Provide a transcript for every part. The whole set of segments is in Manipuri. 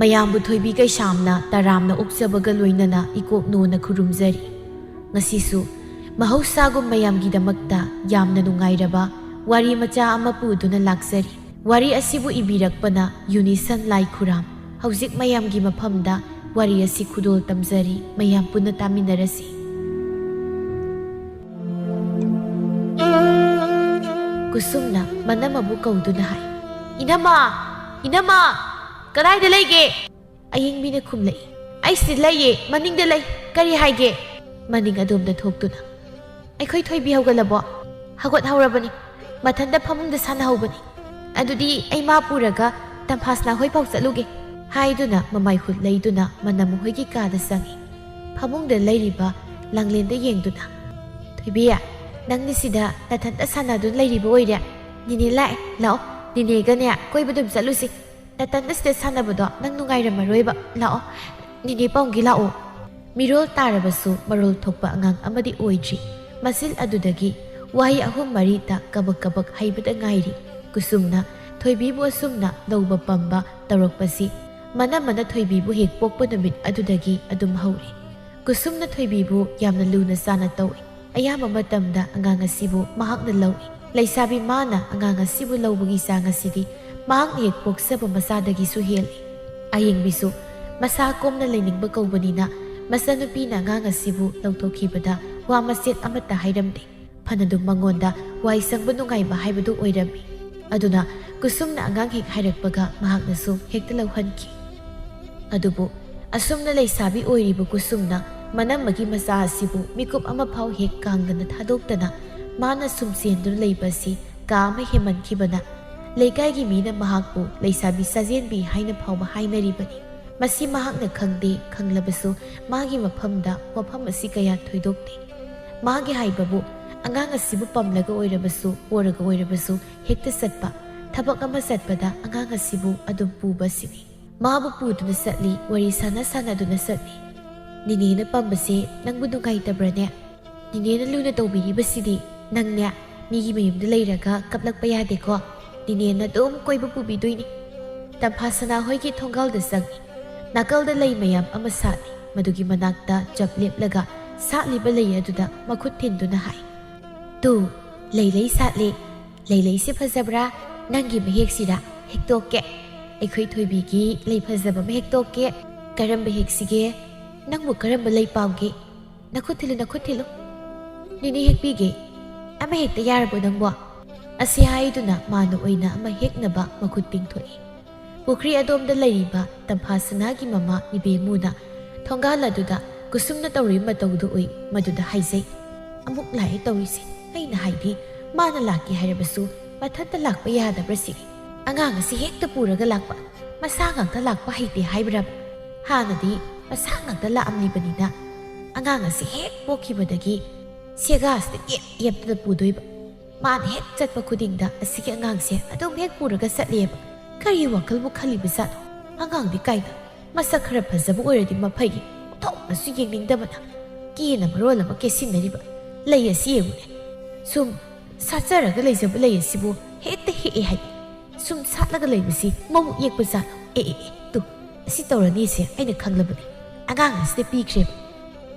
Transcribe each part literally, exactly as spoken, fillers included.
ꯃꯌꯥꯝꯕꯨ ꯊꯣꯏꯕꯤ ꯀꯩꯁꯥꯝꯅ ꯇꯔꯥꯝꯅ ꯑꯣꯛꯆꯕꯒ ꯂꯣꯏꯅꯅ ꯏꯀꯣꯛ ꯅꯣꯟꯅ ꯈꯨꯔꯨꯝꯖꯔꯤ꯫ ꯉꯁꯤꯁꯨ ꯃꯍꯧꯁꯥꯒꯨꯝ ꯃꯌꯥꯝꯒꯤꯗꯃꯛꯇ ꯌꯥꯝꯅ ꯅꯨꯡꯉꯥꯏꯔꯕ ꯋꯥꯔꯤ ꯃꯆꯥ ꯑꯃ ꯄꯨꯗꯨꯅ ꯂꯥꯛꯆꯔꯤ꯫ ꯋꯥꯔꯤ ꯑꯁꯤꯕꯨ ꯏꯕꯤꯔꯛꯄꯅ ꯌꯨꯅꯤꯁꯟ ꯂꯥꯏ ꯈꯨꯔꯥꯝ꯫ ꯍꯧꯖꯤꯛ ꯃꯌꯥꯝꯒꯤ ꯃꯐꯝꯗ ꯋꯥꯔꯤ ꯑꯁꯤ ꯈꯨꯗꯣꯜ ꯇꯝꯖꯔꯤ, ꯃꯌꯥꯝ ꯄꯨꯟꯅ ꯇꯥꯃꯤꯟꯅꯔꯁꯤ꯫ ꯀꯨꯁꯨꯝꯅ ꯃꯅꯝꯃꯕꯨ ꯀꯧꯗꯨꯅ ꯍꯥꯏ, "ꯏꯅꯝꯃ! ꯏꯅꯝꯃ! ꯀꯗꯥꯏꯗ ꯂꯩꯒꯦ?" ꯑꯌꯦꯡꯕꯤꯅ ꯈꯨꯝꯂꯛꯏ, "ꯑꯩ ꯁꯤꯗ ꯂꯩꯌꯦ, ꯃꯅꯤꯡꯗ ꯂꯩ꯫ ꯀꯔꯤ ꯍꯥꯏꯒꯦ?" ꯃꯅꯤꯡ ꯑꯗꯣꯝꯗ ꯊꯣꯛꯇꯨꯅ, "ꯑꯩꯈꯣꯏ ꯊꯣꯏꯕꯤ ꯍꯧꯒꯠꯂꯕꯣ?" "ꯍꯧꯒꯠꯍꯧꯔꯕꯅꯤ꯫ ꯃꯊꯟꯇ ꯐꯃꯨꯡꯗ ꯁꯥꯟꯅꯍꯧꯕꯅꯤ꯫ ꯑꯗꯨꯗꯤ ꯑꯩ ꯃꯥ ꯄꯨꯔꯒ ꯇꯝꯐꯥꯁꯅꯥ ꯍꯣꯏ ꯐꯥꯎ ꯆꯠꯂꯨꯒꯦ," ꯍꯥꯏꯗꯨꯅ ꯃꯃꯥꯏ ꯍꯨꯠ ꯂꯩꯗꯨꯅ ꯃꯅꯝ ꯍꯣꯏꯒꯤ ꯀꯥꯗ ꯆꯪꯉꯤ꯫ ꯐꯃꯨꯡꯗ ꯂꯩꯔꯤꯕ ꯂꯥꯡꯂꯦꯟꯗ ꯌꯦꯡꯗꯨꯅ, "ꯊꯣꯏꯕꯤ, ꯅꯪꯗꯤ ꯁꯤꯗ ꯅꯊꯟꯇ ꯁꯥꯟꯅꯗꯨꯅ ꯂꯩꯔꯤꯕ ꯑꯣꯏꯔꯦ꯫ ꯅꯤꯅꯦ ꯂꯥꯛꯑꯦ, ꯂꯥꯛꯑꯣ, ꯅꯤꯅꯦꯒꯅꯦ ꯀꯣꯏꯕ ꯑꯗꯨꯝ ꯆꯠꯂꯨꯁꯤ꯫ ꯅꯊꯟꯇ ꯁꯤꯗ ꯁꯥꯟꯅꯕꯗꯣ ꯅꯪ ꯅꯨꯡꯉꯥꯏꯔꯝꯃꯔꯣꯏꯕ꯫ ꯂꯥꯛꯑꯣ, ꯅꯤꯅꯦ ꯄꯥꯎꯒꯤ ꯂꯥꯛꯑꯣ꯫" ꯃꯤꯔꯣꯜ ꯇꯥꯔꯕꯁꯨ ꯃꯔꯣꯜ ꯊꯣꯛꯄ ꯑꯉꯥꯡ ꯑꯃꯗꯤ ꯑꯣꯏꯗ꯭ꯔꯤ꯫ ꯃꯆꯤꯜ ꯑꯗꯨꯗꯒꯤ ꯋꯥꯍꯩ ꯑꯍꯨꯝ ꯃꯔꯤꯇ ꯀꯕꯛ ꯀꯕꯛ ꯍꯩꯕꯗ ꯉꯥꯏꯔꯤ꯫ ꯀꯨꯁꯨꯝꯅ ꯊꯣꯏꯕꯤꯕꯨ ꯑꯁꯨꯝꯅ ꯂꯧꯕ ꯄꯝꯕ ꯇꯧꯔꯛꯄꯁꯤ ꯃꯅꯝꯃꯅ ꯊꯣꯏꯕꯤꯕꯨ ꯍꯦꯛ ꯄꯣꯛꯄ ꯅꯨꯃꯤꯠ ꯑꯗꯨꯗꯒꯤ ꯑꯗꯨꯝ ꯍꯧꯔꯦ꯫ ꯀꯨꯁꯨꯝꯅ ꯊꯣꯏꯕꯤꯕꯨ ꯌꯥꯝꯅ ꯂꯨꯅ ꯆꯥꯅ ꯇꯧꯏ꯫ ꯑꯌꯥꯝꯕ ꯃꯇꯝꯗ ꯑꯉꯥꯡ ꯑꯁꯤꯕꯨ ꯃꯍꯥꯛꯅ ꯂꯧꯏ꯫ ꯂꯩꯁꯥꯕꯤ ꯃꯥꯅ ꯑꯉꯥꯡ ꯑꯁꯤꯕꯨ ꯂꯧꯕꯒꯤ ꯆꯥꯡ ꯑꯁꯤꯗꯤ ꯃꯍꯥꯛꯅ ꯍꯦꯛ ꯄꯣꯛꯆꯕ ꯃꯆꯥꯗꯒꯤꯁꯨ ꯍꯦꯜꯂꯤ꯫ ꯑꯌꯦꯡꯕꯤꯁꯨ ꯃꯁꯥ ꯀꯣꯝꯅ ꯂꯩꯅꯤꯡꯕ ꯀꯧꯕꯅꯤꯅ ꯃꯆꯟꯅꯨꯄꯤꯅ ꯑꯉꯥꯡ ꯑꯁꯤꯕꯨ ꯂꯧꯊꯣꯛꯈꯤꯕꯗ ꯋꯥ ꯃꯆꯦꯠ ꯑꯃꯠꯇ ꯍꯥꯏꯔꯝꯗꯦ꯫ ꯐꯅꯗꯨꯝ ꯃꯉꯣꯟꯗ ꯋꯥꯏ ꯁꯪꯕ ꯅꯨꯡꯉꯥꯏꯕ ꯍꯥꯏꯕꯗꯨ ꯑꯣꯏꯔꯝꯃꯤ꯫ ꯑꯗꯨꯅ ꯀꯨꯁꯨꯝꯅ ꯑꯉꯥꯡ ꯍꯦꯛ ꯍꯥꯏꯔꯛꯄꯒ ꯃꯍꯥꯛꯅꯁꯨ ꯍꯦꯛꯇ ꯂꯧꯍꯟꯈꯤ꯫ ꯑꯗꯨꯕꯨ ꯑꯁꯨꯝꯅ ꯂꯩꯁꯥꯕꯤ ꯑꯣꯏꯔꯤꯕ ꯀꯨꯁꯨꯝꯅ ꯃꯅꯝꯃꯒꯤ ꯃꯆꯥ ꯑꯁꯤꯕꯨ ꯃꯤꯀꯨꯞ ꯑꯃ ꯐꯥꯎ ꯍꯦꯛ ꯀꯥꯡꯗꯅ ꯊꯥꯗꯣꯛꯇꯅ ꯃꯥꯅ ꯁꯨꯝ ꯆꯦꯟꯗꯨꯅ ꯂꯩꯕ ꯑꯁꯤ ꯀꯥ ꯑꯃ ꯍꯦꯟꯃꯟꯈꯤꯕꯅ ꯂꯩꯀꯥꯏꯒꯤ ꯃꯤꯅ ꯃꯍꯥꯛꯄꯨ ꯂꯩꯁꯥꯕꯤ ꯆꯥꯖꯦꯟꯕꯤ ꯍꯥꯏꯅ ꯐꯥꯎꯕ ꯍꯥꯏꯅꯔꯤꯕꯅꯤ꯫ ꯃꯁꯤ ꯃꯍꯥꯛꯅ ꯈꯪꯗꯦ, ꯈꯪꯂꯕꯁꯨ ꯃꯥꯒꯤ ꯃꯐꯝꯗ ꯋꯥꯐꯝ ꯑꯁꯤ ꯀꯌꯥ ꯊꯣꯏꯗꯣꯛꯇꯦ꯫ ꯃꯥꯒꯤ ꯍꯥꯏꯕꯕꯨ ꯑꯉꯥꯡ ꯑꯁꯤꯕꯨ ꯄꯝꯂꯒ ꯑꯣꯏꯔꯕꯁꯨ, ꯄꯣꯔꯒ ꯑꯣꯏꯔꯕꯁꯨ ꯍꯦꯛꯇ ꯆꯠꯄ, ꯊꯕꯛ ꯑꯃ ꯆꯠꯄꯗ ꯑꯉꯥꯡ ꯑꯁꯤꯕꯨ ꯑꯗꯨꯝ ꯄꯨꯕ ꯑꯁꯤꯅꯤ꯫ ꯃꯥꯕꯨ ꯄꯨꯗꯨꯅ ꯆꯠꯂꯤ, ꯋꯥꯔꯤ ꯁꯥꯟꯅ ꯁꯥꯟꯅꯗꯨꯅ ꯆꯠꯂꯤ꯫ "ꯅꯤꯅꯦꯅ ꯄꯝꯕꯁꯦ ꯅꯪꯕꯨ ꯅꯨꯡꯉꯥꯏꯇꯕ꯭ꯔꯅꯦ?" "ꯅꯤꯅꯦꯅ ꯂꯨꯅ ꯇꯧꯕꯤꯔꯤꯕꯁꯤꯗꯤ ꯅꯪꯅꯦ ꯃꯤꯒꯤ ꯃꯌꯨꯝꯗ ꯂꯩꯔꯒ ꯀꯞꯂꯛꯄ ꯌꯥꯗꯦꯀꯣ꯫ ꯅꯤꯅꯦꯅ ꯑꯗꯨꯝ ꯀꯣꯏꯕ ꯄꯨꯕꯤꯗꯣꯏꯅꯤ"꯫ ꯇꯝꯐꯥꯁꯅꯥ ꯍꯣꯏꯒꯤ ꯊꯣꯡꯒꯥꯜꯗ ꯆꯪꯉꯤ꯫ ꯅꯥꯀꯜꯗ ꯂꯩ ꯃꯌꯥꯝ ꯑꯃ ꯁꯥꯠꯂꯤ꯫ ꯃꯗꯨꯒꯤ ꯃꯅꯥꯛꯇ ꯆꯞ ꯂꯦꯞꯂꯒ ꯁꯥꯠꯂꯤꯕ ꯂꯩ ꯑꯗꯨꯗ ꯃꯈꯨꯠ ꯊꯤꯟꯗꯨꯅ ꯍꯥꯏ, "ꯇꯨ, ꯂꯩꯂꯩ ꯁꯥꯠꯂꯤ꯫ ꯂꯩꯂꯩꯁꯦ ꯐꯖꯕ꯭ꯔꯥ? ꯅꯪꯒꯤ ꯃꯍꯦꯛꯁꯤꯔꯥ? ꯍꯦꯛꯇꯣꯛꯀꯦ꯫ ꯑꯩꯈꯣꯏ ꯊꯣꯏꯕꯤꯒꯤ ꯂꯩ ꯐꯖꯕ ꯑꯃ ꯍꯦꯛꯇꯣꯛꯀꯦ꯫ ꯀꯔꯝꯕ ꯍꯦꯛꯁꯤꯒꯦ? ꯅꯪꯕꯨ ꯀꯔꯝꯕ ꯂꯩ ꯄꯥꯝꯒꯦ? ꯅꯈꯨꯠ ꯊꯤꯜꯂꯨ, ꯅꯈꯨꯠ ꯊꯤꯜꯂꯨ꯫ ꯅꯤꯅꯦ ꯍꯦꯛꯄꯤꯒꯦ꯫ ꯑꯃ ꯍꯦꯛꯇ ꯌꯥꯔꯕꯣ ꯅꯪꯕꯣ?" ꯑꯁꯤ ꯍꯥꯏꯗꯨꯅ ꯃꯥꯅ ꯑꯣꯏꯅ ꯑꯃ ꯍꯦꯛꯅꯕ ꯃꯈꯨꯠ ꯇꯤꯡꯊꯣꯛꯏ꯫ ꯄꯨꯈ꯭ꯔꯤ ꯑꯗꯣꯝꯗ ꯂꯩꯔꯤꯕ ꯇꯝꯐꯥꯁꯅꯥꯒꯤ ꯃꯃꯥ ꯏꯕꯦꯝꯃꯨꯅ ꯊꯣꯡꯒꯥꯜ ꯑꯗꯨꯗ ꯀꯨꯁꯨꯝꯅ ꯇꯧꯔꯤꯕ ꯃꯇꯧꯗꯨ ꯎꯏ꯫ ꯃꯗꯨꯗ ꯍꯥꯏꯖꯩ, "ꯑꯃꯨꯛ ꯂꯥꯛꯑꯦ ꯇꯧꯔꯤꯁꯦ꯫ ꯑꯩꯅ ꯍꯥꯏꯗꯤ, ꯃꯥꯅ ꯂꯥꯛꯀꯦ ꯍꯥꯏꯔꯕꯁꯨ ꯃꯊꯟꯇ ꯂꯥꯛꯄ ꯌꯥꯗꯕ꯭ꯔꯥ ꯁꯤꯅꯤ꯫ ꯑꯉꯥꯡ ꯑꯁꯤ ꯍꯦꯛꯇ ꯄꯨꯔꯒ ꯂꯥꯛꯄ, ꯃꯁꯥ ꯉꯥꯛꯇ ꯂꯥꯛꯄ ꯍꯩꯇꯦ ꯍꯥꯏꯕ꯭ꯔꯥ? ꯍꯥꯟꯅꯗꯤ ꯃꯁꯥ ꯉꯥꯛꯇ ꯂꯥꯛꯑꯝꯂꯤꯕꯅꯤꯅ, ꯑꯉꯥꯡ ꯑꯁꯤ ꯍꯦꯛ ꯄꯣꯛꯈꯤꯕꯗꯒꯤ ꯁꯦꯒꯥꯁꯤꯗ ꯌꯦꯞ ꯌꯦꯞꯇꯅ ꯄꯨꯗꯣꯏꯕ꯫ ꯃꯥꯅ ꯍꯦꯛ ꯆꯠꯄ ꯈꯨꯗꯤꯡꯗ ꯑꯁꯤꯒꯤ ꯑꯉꯥꯡꯁꯦ ꯑꯗꯨꯝ ꯍꯦꯛ ꯄꯨꯔꯒ ꯆꯠꯂꯦꯕ꯫ ꯀꯔꯤ ꯋꯥꯈꯜꯕꯨ ꯈꯜꯂꯤꯕꯖꯥꯠꯅꯣ? ꯑꯉꯥꯡꯗꯤ ꯀꯥꯏꯗ? ꯃꯁꯛ ꯈꯔ ꯐꯖꯕ ꯑꯣꯏꯔꯗꯤ ꯃꯐꯩꯒꯤ, ꯑꯣꯟꯊꯣꯛꯅꯁꯨ ꯌꯦꯡꯅꯤꯡꯗꯕꯅ꯫ ꯀꯦꯅ ꯃꯔꯣꯜ ꯑꯃ ꯀꯦꯁꯤꯟꯅꯔꯤꯕ꯫ ꯂꯩ ꯑꯁꯤ ꯌꯦꯡꯉꯨꯅꯦ꯫ ꯁꯨꯝ ꯁꯥꯠꯆꯔꯒ ꯂꯩꯖꯕ ꯂꯩ ꯑꯁꯤꯕꯨ ꯍꯦꯛꯇ ꯍꯦꯛꯑꯦ ꯍꯥꯏ꯫ ꯁꯨꯝ ꯁꯥꯠꯂꯒ ꯂꯩꯕꯁꯤ ꯃꯕꯨꯛ ꯌꯦꯛꯄ ꯖꯥꯠꯂꯣ? ꯑꯦ, ꯑꯦ, ꯑꯦ, ꯇꯨ, ꯑꯁꯤ ꯇꯧꯔꯅꯤꯁꯦ ꯑꯩꯅ ꯈꯪꯂꯕꯅꯤ꯫ ꯑꯉꯥꯡ ꯑꯁꯤꯗ ꯄꯤꯈ꯭ꯔꯦꯕ꯫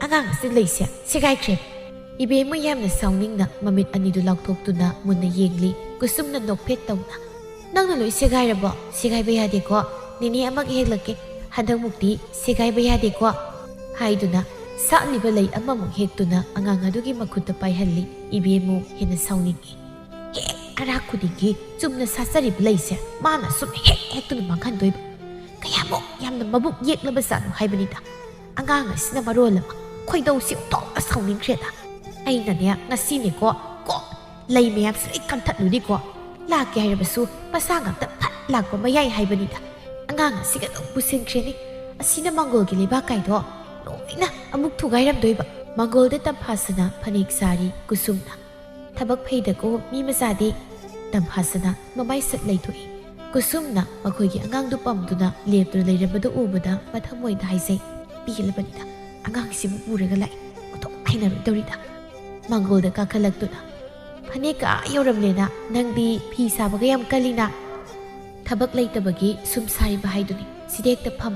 ꯑꯉꯥꯡ ꯑꯁꯤꯗ ꯂꯩꯁꯦ ꯁꯦꯒꯥꯏꯈ꯭ꯔꯦ"꯫ ꯏꯕꯦꯝꯃ ꯌꯥꯝꯅ ꯁꯥꯎꯅꯤꯡꯅ ꯃꯃꯤꯠ ꯑꯅꯤꯗꯨ ꯂꯥꯎꯊꯣꯛꯇꯨꯅ ꯃꯨꯟꯅ ꯌꯦꯡꯂꯤ꯫ ꯀꯨꯁꯨꯝꯅ ꯅꯣꯛꯐꯦꯠ ꯇꯧꯅ, "ꯅꯪꯅ ꯂꯣꯏ ꯁꯦꯒꯥꯏꯔꯕꯣ? ꯁꯦꯒꯥꯏꯕ ꯌꯥꯗꯦꯀꯣ꯫ ꯅꯤꯅꯦ ꯑꯃꯒ ꯍꯦꯛꯂꯛꯀꯦ꯫ ꯍꯟꯗꯛꯃꯨꯛꯇꯤ ꯁꯦꯒꯥꯏꯕ ꯌꯥꯗꯦꯀꯣ"꯫ ꯍꯥꯏꯗꯨꯅ ꯁꯥꯠꯂꯤꯕ ꯂꯩ ꯑꯃꯃꯨꯛ ꯍꯦꯛꯇꯨꯅ ꯑꯉꯥꯡ ꯑꯗꯨꯒꯤ ꯃꯈꯨꯠꯇ ꯄꯥꯏꯍꯜꯂꯤ꯫ ꯏꯕꯦꯝꯃꯨ ꯍꯦꯟꯅ ꯁꯥꯎꯅꯤꯡꯏ꯫ ꯍꯦꯛ ꯑꯔꯥꯛ ꯈꯨꯗꯤꯡꯒꯤ ꯆꯨꯝꯅ ꯁꯥꯠꯆꯔꯤꯕ ꯂꯩꯁꯦ ꯃꯥꯅ ꯁꯨꯝ ꯍꯦꯛ ꯍꯦꯛꯇꯨꯅ ꯃꯥꯡꯍꯟꯗꯣꯏꯕ꯫ ꯀꯌꯥꯃꯨꯛ ꯌꯥꯝꯅ ꯃꯕꯨꯛ ꯌꯦꯛꯂꯕ ꯖꯥꯠꯅꯣ ꯍꯥꯏꯕꯅꯤꯗ꯫ ꯑꯉꯥꯡ ꯑꯁꯤꯅ ꯃꯔꯣꯜ ꯑꯃ ꯈꯣꯏꯗꯧꯁꯤ ꯑꯣꯟꯊꯣꯛꯅ ꯁꯥꯎꯅꯤꯡꯈ꯭ꯔꯦꯗ꯫ ꯑꯩꯅꯅꯦ ꯉꯁꯤꯅꯦꯀꯣ, ꯀꯣ, ꯂꯩ ꯃꯌꯥꯝꯁꯤ ꯂꯣꯏ ꯀꯟꯊꯠꯂꯨꯅꯤꯀꯣ꯫ ꯂꯥꯛꯀꯦ ꯍꯥꯏꯔꯕꯁꯨ ꯃꯁꯥ ꯉꯥꯛꯇ ꯐꯠ ꯂꯥꯛꯄ ꯃꯌꯥꯏ ꯍꯥꯏꯕꯅꯤꯗ꯫ ꯑꯉꯥꯡ ꯑꯁꯤꯒ ꯑꯗꯨꯝ ꯄꯨꯁꯤꯟꯈ꯭ꯔꯦꯅꯦ꯫ ꯑꯁꯤꯅ ꯃꯪꯒꯣꯜꯒꯤ ꯂꯩꯕꯥꯛ ꯀꯥꯏꯗꯣ ꯂꯣꯏꯅ ꯑꯃꯨꯛ ꯊꯨꯒꯥꯏꯔꯝꯗꯣꯏꯕ꯫ ꯃꯪꯒꯣꯜꯗ ꯇꯝꯐꯥꯁꯅ ꯐꯅꯦꯛ ꯁꯥꯔꯤ ꯀꯨꯁꯨꯝꯅ꯫ "ꯊꯕꯛ ꯐꯩꯗꯀꯣ ꯃꯤ ꯃꯆꯥꯗꯤ"꯫ ꯇꯝꯐꯥꯁꯅ ꯃꯃꯥꯏ ꯁꯠ ꯂꯩꯊꯣꯛꯏ꯫ ꯀꯨꯁꯨꯝꯅ ꯃꯈꯣꯏꯒꯤ ꯑꯉꯥꯡꯗꯨ ꯄꯝꯗꯨꯅ ꯂꯦꯞꯇꯨꯅ ꯂꯩꯔꯝꯕꯗꯨ ꯎꯕꯗ ꯃꯊꯃꯣꯏꯗ ꯍꯥꯏꯖꯩ, "ꯄꯦꯜꯂꯕꯅꯤꯗ, ꯑꯉꯥꯡꯁꯤꯕꯨ ꯄꯨꯔꯒ ꯂꯥꯛꯏ, ꯑꯣꯟꯊꯣꯛ ꯍꯩꯅꯔꯣꯏꯗꯧꯔꯤꯗ"꯫ ꯃꯥꯡꯒꯣꯜꯗ ꯀꯥꯈꯠꯂꯛꯇꯨꯅ꯫ "ꯐꯅꯦꯛꯀ ꯑꯥ ꯌꯧꯔꯝꯂꯦꯅ, ꯅꯪꯗꯤ ꯐꯤ ꯁꯥꯕꯒ ꯌꯥꯝ ꯀꯜꯂꯤꯅ꯫ ꯊꯕꯛ ꯂꯩꯇꯕꯒꯤ ꯁꯨꯝ ꯁꯥꯔꯤꯕ ꯍꯥꯏꯗꯨꯅꯤ, ꯁꯤꯗ ꯍꯦꯛꯇ ꯐꯝ꯫"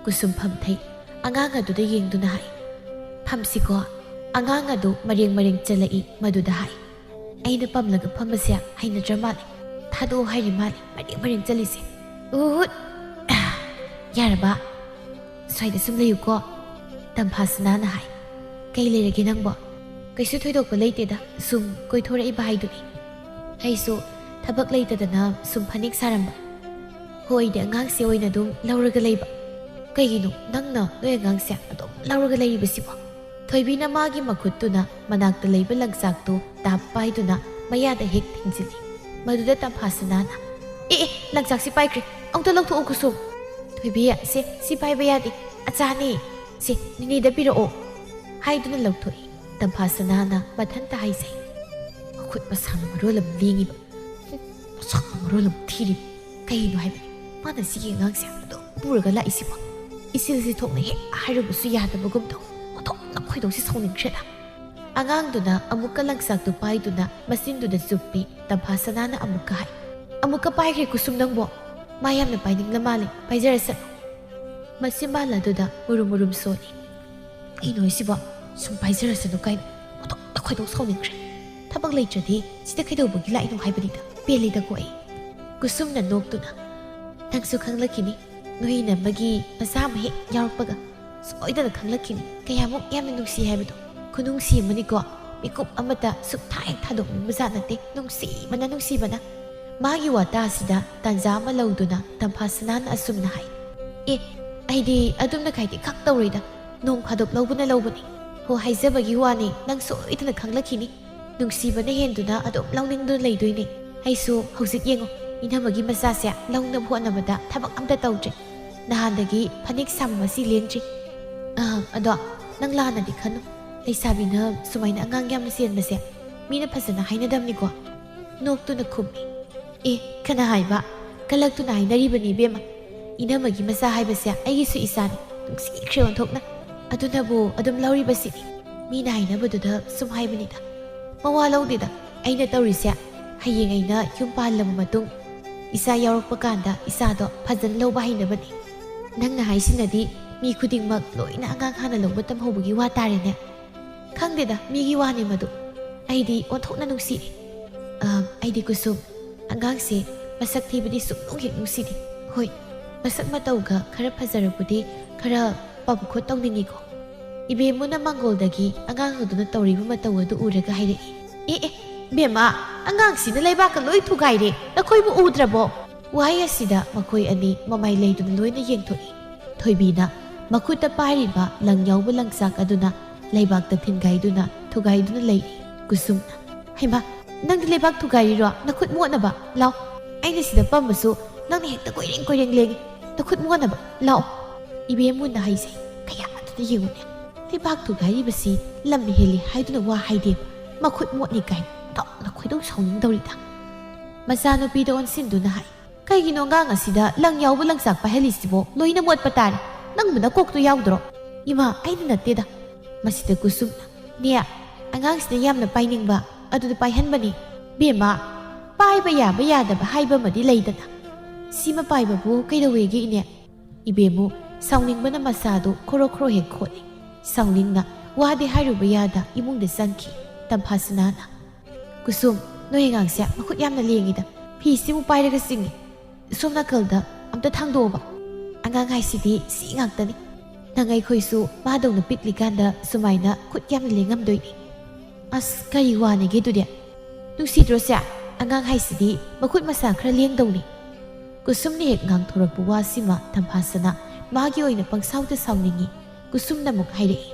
ꯀꯨꯁꯨꯝ ꯐꯝꯊꯩ꯫ ꯑꯉꯥꯡ ꯑꯗꯨꯗ ꯌꯦꯡꯗꯨꯅ ꯍꯥꯏ, "ꯐꯝꯁꯤꯀꯣ꯫" ꯑꯉꯥꯡ ꯑꯗꯨ ꯃꯔꯦꯡ ꯃꯔꯦꯡ ꯆꯠꯂꯛꯏ꯫ ꯃꯗꯨꯗ ꯍꯥꯏ, "ꯑꯩꯅ ꯄꯝꯂꯒ ꯐꯝꯕꯁꯦ ꯍꯩꯅꯗ꯭ꯔ ꯃꯥꯜꯂꯦ꯫ ꯊꯥꯗꯣꯛꯑꯣ ꯍꯥꯏꯔꯤ ꯃꯥꯜꯂꯦ, ꯃꯔꯦꯡ ꯃꯔꯦꯡ ꯆꯠꯂꯤꯁꯦ꯫ ꯎꯍꯨꯠ! ꯌꯥꯔꯕ? ꯁ꯭ꯋꯥꯏꯗ ꯁꯨꯝ ꯂꯩꯌꯨꯀꯣ꯫" ꯇꯝꯐꯥ ꯁꯅꯥꯅ ꯍꯥꯏ꯫ "ꯀꯩ ꯂꯩꯔꯒꯦ ꯅꯪꯕꯣ?" "ꯀꯩꯁꯨ ꯊꯣꯏꯗꯣꯛꯄ ꯂꯩꯇꯦꯗ, ꯁꯨꯝ ꯀꯣꯏꯊꯣꯔꯛꯏꯕ ꯍꯥꯏꯗꯨꯅꯤ꯫ ꯑꯩꯁꯨ ꯊꯕꯛ ꯂꯩꯇꯗꯅ ꯁꯨꯝ ꯐꯅꯦꯛ ꯁꯥꯔꯝꯕ꯫ ꯍꯣꯏꯗꯤ ꯑꯉꯥꯡꯁꯦ ꯑꯣꯏꯅ ꯑꯗꯨꯝ ꯂꯧꯔꯒ ꯂꯩꯕ꯫" "ꯀꯩꯒꯤꯅꯣ ꯅꯪꯅ ꯅꯣꯏ ꯑꯉꯥꯡꯁꯦ ꯑꯗꯨꯝ ꯂꯧꯔꯒ ꯂꯩꯔꯤꯕꯁꯤꯕꯣ?" ꯊꯣꯏꯕꯤꯅ ꯃꯥꯒꯤ ꯃꯈꯨꯠꯇꯨꯅ ꯃꯅꯥꯛꯇ ꯂꯩꯕ ꯂꯪꯆꯥꯛꯇꯨ ꯇꯥꯞ ꯄꯥꯏꯗꯨꯅ ꯃꯌꯥꯗ ꯍꯦꯛ ꯊꯤꯡꯖꯤꯜꯂꯤ꯫ ꯃꯗꯨꯗ ꯇꯝꯐꯥ ꯁꯅꯥꯅ, "ꯑꯦ ꯑꯦ, ꯂꯪꯆꯥꯛꯁꯤ ꯄꯥꯏꯈ꯭ꯔꯦ, ꯑꯝꯇ ꯂꯧꯊꯣꯛꯑꯣ ꯀꯨꯁꯨꯝ꯫" "ꯊꯣꯏꯕꯤ, ꯁꯦ, ꯁꯤ ꯄꯥꯏꯕ ꯌꯥꯗꯦ, ꯑꯆꯥꯅꯤ꯫ ꯁꯦ, ꯅꯤꯅꯦꯗ ꯄꯤꯔꯛꯑꯣ," ꯍꯥꯏꯗꯨꯅ ꯂꯧꯊꯣꯛꯏ꯫ ꯇꯝꯐꯥ ꯁꯅꯥꯅ ꯃꯊꯟꯇ ꯍꯥꯏꯖꯩ꯫ ꯃꯈꯨꯠ ꯃꯁꯥꯅ ꯃꯔꯣꯜ ꯑꯃ ꯂꯦꯡꯉꯤꯕ, ꯃꯁꯛꯅ ꯃꯔꯣꯜ ꯑꯃ ꯊꯤꯔꯤꯕ꯫ ꯀꯩꯅꯣ ꯍꯥꯏꯕꯅꯤ ꯃꯥꯅ ꯁꯤꯒꯤ ꯑꯉꯥꯡꯁꯦ ꯑꯗꯨꯝ ꯄꯨꯔꯒ ꯂꯥꯛꯏꯁꯤꯕꯣ? ꯏꯆꯤꯜꯁꯤ ꯊꯣꯛꯅ ꯍꯦꯛ ꯍꯥꯏꯔꯨꯕꯁꯨ ꯌꯥꯗꯕꯒꯨꯝ ꯇꯧ꯫ ꯑꯣꯟꯊꯣꯛꯅ ꯈꯣꯏꯗꯧꯁꯤ ꯁꯥꯎꯅꯤꯡꯈ꯭ꯔꯦꯗ꯫ ꯑꯉꯥꯡꯗꯨꯅ ꯑꯃꯨꯛꯀ ꯂꯪꯆꯥꯛꯇꯨ ꯄꯥꯏꯗꯨꯅ ꯃꯆꯤꯟꯗꯨꯗ ꯆꯨꯞꯄꯤ꯫ ꯇꯝꯐꯥ ꯁꯅꯥꯅ ꯑꯃꯨꯛꯀ ꯍꯥꯏ, "ꯑꯃꯨꯛꯀ ꯄꯥꯏꯈ꯭ꯔꯦ ꯀꯨꯁꯨꯝ ꯅꯪꯕꯣ꯫ ꯃꯥ ꯌꯥꯝꯅ ꯄꯥꯏꯅꯤꯡꯂ ꯃꯥꯜꯂꯦ, ꯄꯥꯏꯖꯔꯁꯅꯨ꯫" ꯃꯆꯤꯟꯕꯥꯜ ꯑꯗꯨꯗ ꯃꯨꯔꯨꯝ ꯃꯨꯔꯨꯝ ꯁꯣꯜꯂꯤ꯫ "ꯀꯩꯅꯣ ꯍꯥꯏꯁꯤꯕꯣ? ꯁꯨꯝ ꯄꯥꯏꯖꯔꯁꯅꯨ ꯀꯥꯏꯅ ꯑꯣꯟꯊꯣꯛꯅ ꯈꯣꯏꯗꯧ ꯁꯥꯎꯅꯤꯡꯈ꯭ꯔꯦ꯫ ꯊꯕꯛ ꯂꯩꯇ꯭ꯔꯗꯤ ꯁꯤꯗ ꯀꯩꯗꯧꯕꯒꯤ ꯂꯥꯛꯏꯅꯣ ꯍꯥꯏꯕꯅꯤꯗ꯫ ꯄꯦꯜꯂꯤꯗꯀꯣ ꯑꯩ꯫" ꯀꯨꯁꯨꯝꯅ ꯅꯣꯛꯇꯨꯅ, "ꯅꯪꯁꯨ ꯈꯪꯂꯛꯈꯤꯅꯤ, ꯅꯣꯏ ꯏꯅꯝꯃꯒꯤ ꯃꯆꯥ ꯑꯃ ꯍꯦꯛ ꯌꯥꯎꯔꯛꯄꯒ ꯁꯣꯏꯗꯅ ꯈꯪꯂꯛꯈꯤꯅꯤ꯫ ꯀꯌꯥꯃꯨꯛ ꯌꯥꯝꯅ ꯅꯨꯡꯁꯤ ꯍꯥꯏꯕꯗꯣ꯫ ꯈꯨꯅꯨꯡꯁꯤ ꯑꯃꯅꯤꯀꯣ, ꯃꯤꯀꯨꯞ ꯑꯃꯇ ꯁꯨꯛꯊꯥ ꯍꯦꯛ ꯊꯥꯗꯣꯛꯅꯤꯡꯕ ꯖꯥꯠ ꯅꯠꯇꯦ꯫ ꯅꯨꯡꯁꯤꯕꯅ, ꯅꯨꯡꯁꯤꯕꯅ꯫" ꯃꯥꯒꯤ ꯋꯥꯇꯥꯁꯤꯗ ꯇꯥꯟꯖꯥ ꯑꯃ ꯂꯧꯗꯨꯅ ꯇꯝꯐꯥ ꯁꯅꯥꯅ ꯑꯁꯨꯝꯅ ꯍꯥꯏ, "ꯑꯦ, ꯑꯩꯗꯤ ꯑꯗꯨꯝꯅ ꯈꯥꯏꯗꯤ ꯈꯛ ꯇꯧꯔꯣꯏꯗ꯫ ꯅꯣꯡ ꯐꯥꯗꯣꯛ ꯂꯧꯕꯅ ꯂꯧꯕꯅꯤ꯫ ꯍꯣ, ꯍꯥꯏꯖꯕꯒꯤ ꯋꯥꯅꯤ, ꯅꯪ ꯁꯣꯏꯗꯅ ꯈꯪꯂꯛꯈꯤꯅꯤ꯫ ꯅꯨꯡꯁꯤꯕꯅ ꯍꯦꯟꯗꯨꯅ ꯑꯗꯨꯝ ꯂꯧꯅꯤꯡꯗꯨꯅ ꯂꯩꯗꯣꯏꯅꯦ꯫ ꯑꯩꯁꯨ ꯍꯧꯖꯤꯛ ꯌꯦꯡꯉꯣ, ꯏꯅꯝꯃꯒꯤ ꯃꯆꯥꯁꯦ ꯂꯧꯅꯕ ꯍꯣꯠꯅꯕꯗ ꯊꯕꯛ ꯑꯝꯇ ꯇꯧꯗ꯭ꯔꯦ꯫ ꯅꯍꯥꯟꯗꯒꯤ ꯐꯅꯦꯛ ꯁꯥꯕ ꯃꯁꯤ ꯂꯦꯡꯗ꯭ꯔꯤ꯫ ꯑꯥ, ꯑꯗꯣ ꯅꯪ ꯂꯥꯟꯅꯗꯤ ꯈꯟꯅꯨ꯫ ꯂꯩꯁꯥꯕꯤꯅ ꯁꯨꯃꯥꯏꯅ ꯑꯉꯥꯡ ꯌꯥꯝꯅ ꯆꯦꯟꯕꯁꯦ ꯃꯤꯅ ꯐꯖꯅ ꯍꯥꯏꯅꯗꯕꯅꯤꯀꯣ꯫" ꯅꯣꯛꯇꯨꯅ ꯈꯨꯝꯃꯤ꯫ "ꯑꯦ, ꯀꯅꯥ ꯍꯥꯏꯕ? ꯀꯂꯛꯇꯨꯅ ꯍꯥꯏꯅꯔꯤꯕꯅꯤ ꯏꯕꯦꯝꯃ꯫ ꯏꯅꯝꯃꯒꯤ ꯃꯆꯥ ꯍꯥꯏꯕꯁꯦ ꯑꯩꯒꯤꯁꯨ ꯏꯆꯥꯅꯤ꯫ ꯅꯨꯡꯁꯤꯈ꯭ꯔꯦ ꯑꯣꯟꯊꯣꯛꯅ꯫ ꯑꯗꯨꯅꯕꯨ ꯑꯗꯨꯝ ꯂꯧꯔꯤꯕꯁꯤꯅꯤ꯫" ꯃꯤꯅ ꯍꯥꯏꯅꯕꯗꯨꯗ ꯁꯨꯝ ꯍꯥꯏꯕꯅꯤꯗ꯫ ꯃꯋꯥ ꯂꯧꯗꯦꯗ꯫ ꯑꯩꯅ ꯇꯧꯔꯤꯁꯦ, ꯍꯌꯦꯡ ꯑꯩꯅ ꯌꯨꯝ ꯄꯥꯜꯂꯕ ꯃꯇꯨꯡ ꯏꯆꯥ ꯌꯥꯎꯔꯛꯄ ꯀꯥꯟꯗ ꯏꯆꯥꯗꯣ ꯐꯖꯅ ꯂꯧꯕ ꯍꯩꯅꯕꯅꯤ꯫ ꯅꯪꯅ ꯍꯥꯏꯁꯤꯅꯗꯤ ꯃꯤ ꯈꯨꯗꯤꯡꯃꯛ ꯂꯣꯏꯅ ꯑꯉꯥꯡ ꯍꯥꯟꯅ ꯂꯧꯕ ꯇꯝꯍꯧꯕꯒꯤ ꯋꯥ ꯇꯥꯔꯦꯅꯦ꯫ ꯈꯪꯗꯦꯗ, ꯃꯤꯒꯤ ꯋꯥꯅꯦ ꯃꯗꯨ꯫ ꯑꯩꯗꯤ ꯑꯣꯟꯊꯣꯛꯅ ꯅꯨꯡꯁꯤꯔꯤ꯫ ꯑ, ꯑꯩꯗꯤ ꯀꯨꯁꯨꯝ, ꯑꯉꯥꯡꯁꯦ ꯃꯁꯛ ꯊꯤꯕꯗꯤ ꯁꯨꯛꯅꯨꯡ ꯍꯦꯛ ꯅꯨꯡꯁꯤꯗꯦ꯫ ꯍꯣꯏ, ꯃꯁꯛ ꯃꯇꯧꯒ ꯈꯔ ꯐꯖꯔꯕꯨꯗꯤ ꯈꯔ ꯄꯝ ꯈꯣꯠ ꯇꯧꯅꯤꯡꯉꯤꯀꯣ꯫ ꯏꯕꯦꯝꯃꯨꯅ ꯃꯥꯡꯒꯣꯜꯗꯒꯤ ꯑꯉꯥꯡ ꯑꯗꯨꯅ ꯇꯧꯔꯤꯕ ꯃꯇꯧ ꯑꯗꯨ ꯎꯔꯒ ꯍꯥꯏꯔꯛꯏ꯫ "ꯑꯦ, ꯑꯦ, ꯕꯦꯝꯃ, ꯑꯉꯥꯡꯁꯤꯅ ꯂꯩꯕꯥꯛꯀ ꯂꯣꯏ ꯊꯨꯒꯥꯏꯔꯦ, ꯅꯈꯣꯏꯕꯨ ꯎꯗ꯭ꯔꯕꯣ?" ꯋꯥꯍꯩ ꯑꯁꯤꯗ ꯃꯈꯣꯏ ꯑꯅꯤ ꯃꯃꯥꯏ ꯂꯩꯗꯨꯅ ꯂꯣꯏꯅ ꯌꯦꯡꯊꯣꯛꯏ꯫ ꯊꯣꯏꯕꯤꯅ ꯃꯈꯨꯠꯇ ꯄꯥꯏꯔꯤꯕ ꯂꯪ ꯌꯥꯎꯕ ꯂꯪꯆꯥꯛ ꯑꯗꯨꯅ ꯂꯩꯕꯥꯛꯇ ꯊꯤꯟꯒꯥꯏꯗꯨꯅ ꯊꯨꯒꯥꯏꯗꯨꯅ ꯂꯩꯔꯤ꯫ ꯀꯨꯁꯨꯝꯅ, "ꯍꯩꯃꯥ, ꯅꯪꯗꯤ ꯂꯩꯕꯥꯛ ꯊꯨꯒꯥꯏꯔꯤꯔꯣ? ꯅꯈꯨꯠ ꯃꯣꯠꯅꯕ꯫ ꯂꯥꯎ, ꯑꯩꯅ ꯁꯤꯗ ꯄꯝꯕꯁꯨ ꯅꯪꯅ ꯍꯦꯛꯇ ꯀꯣꯏꯔꯦꯡ ꯀꯣꯏꯔꯦꯡ ꯂꯦꯡꯉꯤ꯫ ꯅꯈꯨꯠ ꯃꯣꯠꯅꯕ꯫ ꯂꯥꯎ꯫" ꯏꯕꯦꯝꯃꯨꯅ ꯍꯥꯏꯖꯩ꯫ "ꯀꯌꯥꯗꯨꯗ ꯌꯦꯡꯉꯨꯅꯦ, ꯂꯩꯕꯥꯛ ꯊꯨꯒꯥꯏꯔꯤꯕꯁꯤ ꯂꯝ ꯍꯦꯜꯂꯤ ꯍꯥꯏꯗꯨꯅ ꯋꯥ ꯍꯥꯏꯗꯦꯕ, ꯃꯈꯨꯠ ꯃꯣꯠꯅꯤ ꯀꯥꯏꯅ ꯇꯞꯅ ꯈꯣꯏꯗꯧ ꯁꯥꯎꯅꯤꯡꯗꯧꯔꯤꯗ꯫" ꯃꯆꯥꯅꯨꯄꯤꯗ ꯑꯣꯟꯁꯤꯟꯗꯨꯅ ꯍꯥꯏ, "ꯀꯩꯒꯤꯅꯣ ꯑꯉꯥꯡ ꯑꯁꯤꯗ ꯂꯪ ꯌꯥꯎꯕ ꯂꯪꯆꯥꯛ ꯄꯥꯏꯍꯜꯂꯤꯁꯤꯕꯣ? ꯂꯣꯏꯅ ꯃꯣꯠꯄ ꯇꯥꯔꯦ꯫ ꯅꯪꯕꯨ ꯅꯀꯣꯛꯇꯣ ꯌꯥꯎꯗ꯭ꯔꯣ?" "ꯏꯃꯥ, ꯑꯩꯅ ꯅꯠꯇꯦꯗ꯫" ꯃꯁꯤꯗ ꯀꯨꯁꯨꯝꯅ, "ꯅꯦ, ꯑꯉꯥꯡꯁꯤꯅ ꯌꯥꯝꯅ ꯄꯥꯏꯅꯤꯡꯕ ꯑꯗꯨꯗ ꯄꯥꯏꯍꯟꯕꯅꯤ꯫ ꯕꯦꯝꯃ, ꯄꯥꯏꯕ ꯌꯥꯕ ꯌꯥꯗꯕ ꯍꯥꯏꯕ ꯑꯃꯗꯤ ꯂꯩꯗꯅ꯫ ꯁꯤꯃ ꯄꯥꯏꯕꯕꯨ ꯀꯩꯗꯧꯋꯦꯒꯦ, ꯏꯅꯦ?" ꯏꯕꯦꯝꯃꯨ ꯁꯥꯎꯅꯤꯡꯕꯅ ꯃꯁꯥꯗꯨ ꯈꯣꯔꯣ ꯈꯣꯔꯣ ꯍꯦꯛ ꯈꯣꯠꯂꯤ꯫ ꯁꯥꯎꯅꯤꯡꯅ ꯋꯥꯗꯤ ꯍꯥꯏꯔꯨꯕ ꯌꯥꯗ ꯏꯃꯨꯡꯗ ꯆꯪꯈꯤ꯫ ꯇꯝꯐꯥꯁꯅꯥꯅ, "ꯀꯨꯁꯨꯝ, ꯅꯣꯏ ꯑꯉꯥꯡꯁꯦ ꯃꯈꯨꯠ ꯌꯥꯝꯅ ꯂꯦꯡꯉꯤꯗ꯫ ꯐꯤꯁꯤꯃꯨꯛ ꯄꯥꯏꯔꯒ ꯆꯤꯡꯉꯤ꯫ ꯁꯣꯝ ꯅꯥꯀꯜꯗ ꯑꯝꯇ ꯊꯥꯡꯗꯣꯛꯑꯣꯕ꯫ ꯑꯉꯥꯡ ꯍꯥꯏꯁꯤꯗꯤ ꯁꯤ ꯉꯥꯛꯇꯅꯤ꯫ ꯅꯪ ꯑꯩꯈꯣꯏꯁꯨ ꯃꯥꯗꯧꯅ ꯄꯤꯛꯂꯤꯀꯥꯟꯗ ꯁꯨꯃꯥꯏꯅ ꯈꯨꯠ ꯌꯥꯝꯅ ꯂꯦꯡꯉꯝꯗꯣꯏꯅꯤ꯫" "ꯑꯁ, ꯀꯔꯤ ꯋꯥꯅꯤꯒꯦ ꯑꯗꯨꯗꯤ? ꯅꯨꯡꯁꯤꯗ꯭ꯔꯣ ꯁꯦ? ꯑꯉꯥꯡ ꯍꯥꯏꯁꯤꯗꯤ ꯃꯈꯨꯠ ꯃꯁꯥ ꯈꯔ ꯂꯦꯡꯗꯧꯅꯤ꯫" ꯀꯨꯁꯨꯝꯅ ꯍꯦꯛ ꯉꯥꯡꯊꯣꯔꯛꯄ ꯋꯥꯁꯤꯃ ꯇꯝꯐꯥꯁꯅ ꯃꯥꯒꯤ ꯑꯣꯏꯅ ꯄꯪꯁꯥꯎꯗ ꯁꯥꯎꯅꯤꯡꯉꯤ꯫ ꯀꯨꯁꯨꯝꯅ ꯑꯃꯨꯛ ꯍꯥꯏꯔꯛꯏ,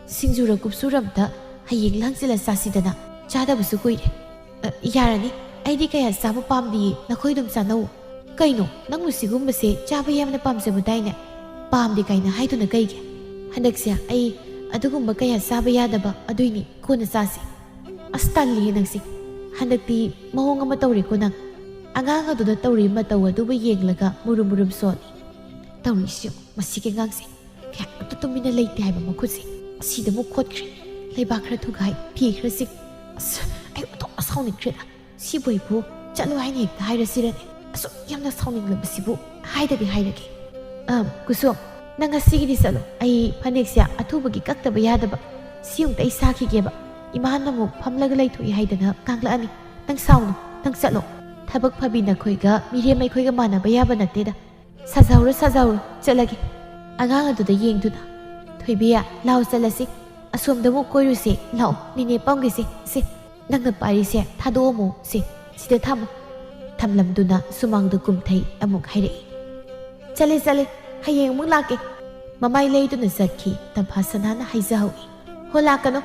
"ꯁꯤꯡꯖꯨꯔ ꯀꯨꯞꯁꯨꯔ ꯑꯝꯇ ꯍꯌꯦꯡ ꯂꯥꯡꯁꯤꯜꯂ ꯆꯥꯁꯤꯗꯅ, ꯆꯥꯗꯕꯁꯨ ꯀꯨꯏꯔꯦ꯫" "ꯑ, ꯌꯥꯔꯅꯤ, ꯑꯩꯗꯤ ꯀꯌꯥ ꯆꯥꯕ ꯄꯥꯝꯗꯤꯌꯦ, ꯅꯈꯣꯏ ꯑꯗꯨꯝ ꯆꯥꯅꯧ꯫" "ꯀꯩꯅꯣ, ꯅꯪꯕꯨ ꯁꯤꯒꯨꯝꯕꯁꯦ ꯆꯥꯕ ꯌꯥꯝꯅ ꯄꯥꯝꯖꯕꯗꯥꯏꯅꯦ? ꯄꯥꯝꯗꯦ ꯀꯥꯏꯅ ꯍꯥꯏꯗꯨꯅ ꯀꯩꯒꯤ?" "ꯍꯟꯗꯛꯁꯦ ꯑꯩ ꯑꯗꯨꯒꯨꯝꯕ ꯀꯌꯥ ꯆꯥꯕ ꯌꯥꯗꯕ, ꯑꯗꯨꯏꯅꯤ, ꯀꯣꯟꯅ ꯆꯥꯁꯤ꯫" "ꯑꯁ, ꯇꯜꯂꯤꯌꯦ ꯅꯪꯁꯦ꯫ ꯍꯟꯗꯛꯇꯤ ꯃꯑꯣꯡ ꯑꯃ ꯇꯧꯔꯦꯀꯣ ꯅꯪ꯫ ꯑꯉꯥꯡ ꯑꯗꯨꯗ ꯇꯧꯔꯤꯕ ꯃꯇꯧ ꯑꯗꯨꯕꯨ ꯌꯦꯡꯂꯒ ꯃꯨꯔꯨꯝ ꯃꯨꯔꯨꯝ ꯁꯣꯜꯂꯤ꯫ ꯇꯧꯔꯤꯁꯤ ꯌꯦꯡꯉꯨ, ꯃꯁꯤꯒꯤ ꯑꯉꯥꯡꯁꯦ ꯀꯌꯥ ꯑꯃꯇ ꯇꯨꯃꯤꯟꯅ ꯂꯩꯇꯦ ꯍꯥꯏꯕ ꯃꯈꯨꯠꯁꯦ꯫ ꯑꯁꯤꯗ ꯑꯃꯨꯛ ꯈꯣꯠꯈ꯭ꯔꯦ, ꯂꯩꯕꯥꯛ ꯈꯔ ꯊꯨꯒꯥꯏ, ꯐꯤ ꯈꯔ ꯆꯤꯛ꯫ ꯑꯁ, ꯑꯩ ꯑꯣꯟꯊꯣꯛꯅ ꯁꯥꯎꯅꯤꯡꯈ꯭ꯔꯦꯗ꯫ ꯁꯤꯕꯨ ꯑꯩꯕꯨ ꯆꯠꯂꯣ ꯍꯥꯏꯅ ꯍꯦꯛꯇ ꯍꯥꯏꯔꯁꯤꯔꯅꯦ? ꯑꯁꯨꯛ ꯌꯥꯝꯅ ꯁꯥꯎꯅꯤꯡꯂꯕꯁꯤꯕꯨ ꯍꯥꯏꯗꯗꯤ ꯍꯥꯏꯔꯒꯦ꯫ ꯑꯝ, ꯀꯨꯁꯨꯝ, ꯅꯪ ꯉꯁꯤꯒꯤꯗꯤ ꯆꯠꯂꯣ꯫ ꯑꯩ ꯐꯅꯦꯛꯁꯦ ꯑꯊꯨꯕꯒꯤ ꯀꯛꯇꯕ ꯌꯥꯗꯕ꯫ ꯁꯤ ꯑꯃꯨꯛꯇ ꯑꯩ ꯁꯥꯈꯤꯒꯦꯕ꯫ ꯏꯃꯥꯅ ꯑꯃꯨꯛ ꯐꯝꯂꯒ ꯂꯩꯊꯣꯛꯏ ꯍꯥꯏꯗꯅ ꯀꯥꯡꯂꯛꯑꯅꯤ꯫ ꯅꯪ ꯁꯥꯎꯅꯨ, ꯅꯪ ꯆꯠꯂꯣ꯫ ꯊꯕꯛ ꯐꯕꯤ ꯅꯈꯣꯏꯒ ꯃꯤꯔꯦꯝ ꯑꯩꯈꯣꯏꯒ ꯃꯥꯟꯅꯕ ꯌꯥꯕ ꯅꯠꯇꯦꯗ꯫ ꯁꯥꯖꯧꯔꯣ, ꯁꯥꯖꯧꯔꯣ, ꯆꯠꯂꯒꯦ꯫ ꯑꯉꯥꯡ ꯑꯗꯨꯗ ꯌꯦꯡꯗꯨꯅ, "ꯊꯣꯏꯕꯤ, ꯂꯥꯎ ꯆꯠꯂꯁꯤ꯫ ꯑꯁꯣꯝꯗ ꯑꯃꯨꯛ ꯀꯣꯏꯔꯨꯁꯦ꯫ ꯂꯥꯛꯑꯣ, ꯅꯦꯅꯦ ꯄꯝꯒꯦꯁꯦ꯫ ꯁꯦ, ꯅꯪꯅ ꯄꯥꯏꯔꯤꯁꯦ ꯊꯥꯗꯣꯛꯑꯝꯃꯣ꯫ ꯁꯦ, ꯁꯤꯗ ꯊꯝꯃꯣ"꯫ ꯊꯝꯂꯝꯗꯨꯅ ꯁꯨꯃꯥꯡꯗ ꯀꯨꯝꯊꯩ꯫ ꯑꯃꯨꯛ ꯍꯥꯏꯔꯛꯏ, "ꯆꯠꯂꯦ, ꯆꯠꯂꯦ, ꯍꯌꯦꯡ ꯑꯃꯨꯛ ꯂꯥꯛꯀꯦ"꯫ ꯃꯃꯥꯏ ꯂꯩꯗꯨꯅ ꯆꯠꯈꯤ꯫ ꯇꯝꯐꯥ ꯁꯅꯥꯅ ꯍꯥꯏꯖꯍꯧꯏ, "ꯍꯣ, ꯂꯥꯛꯀꯅꯨ꯫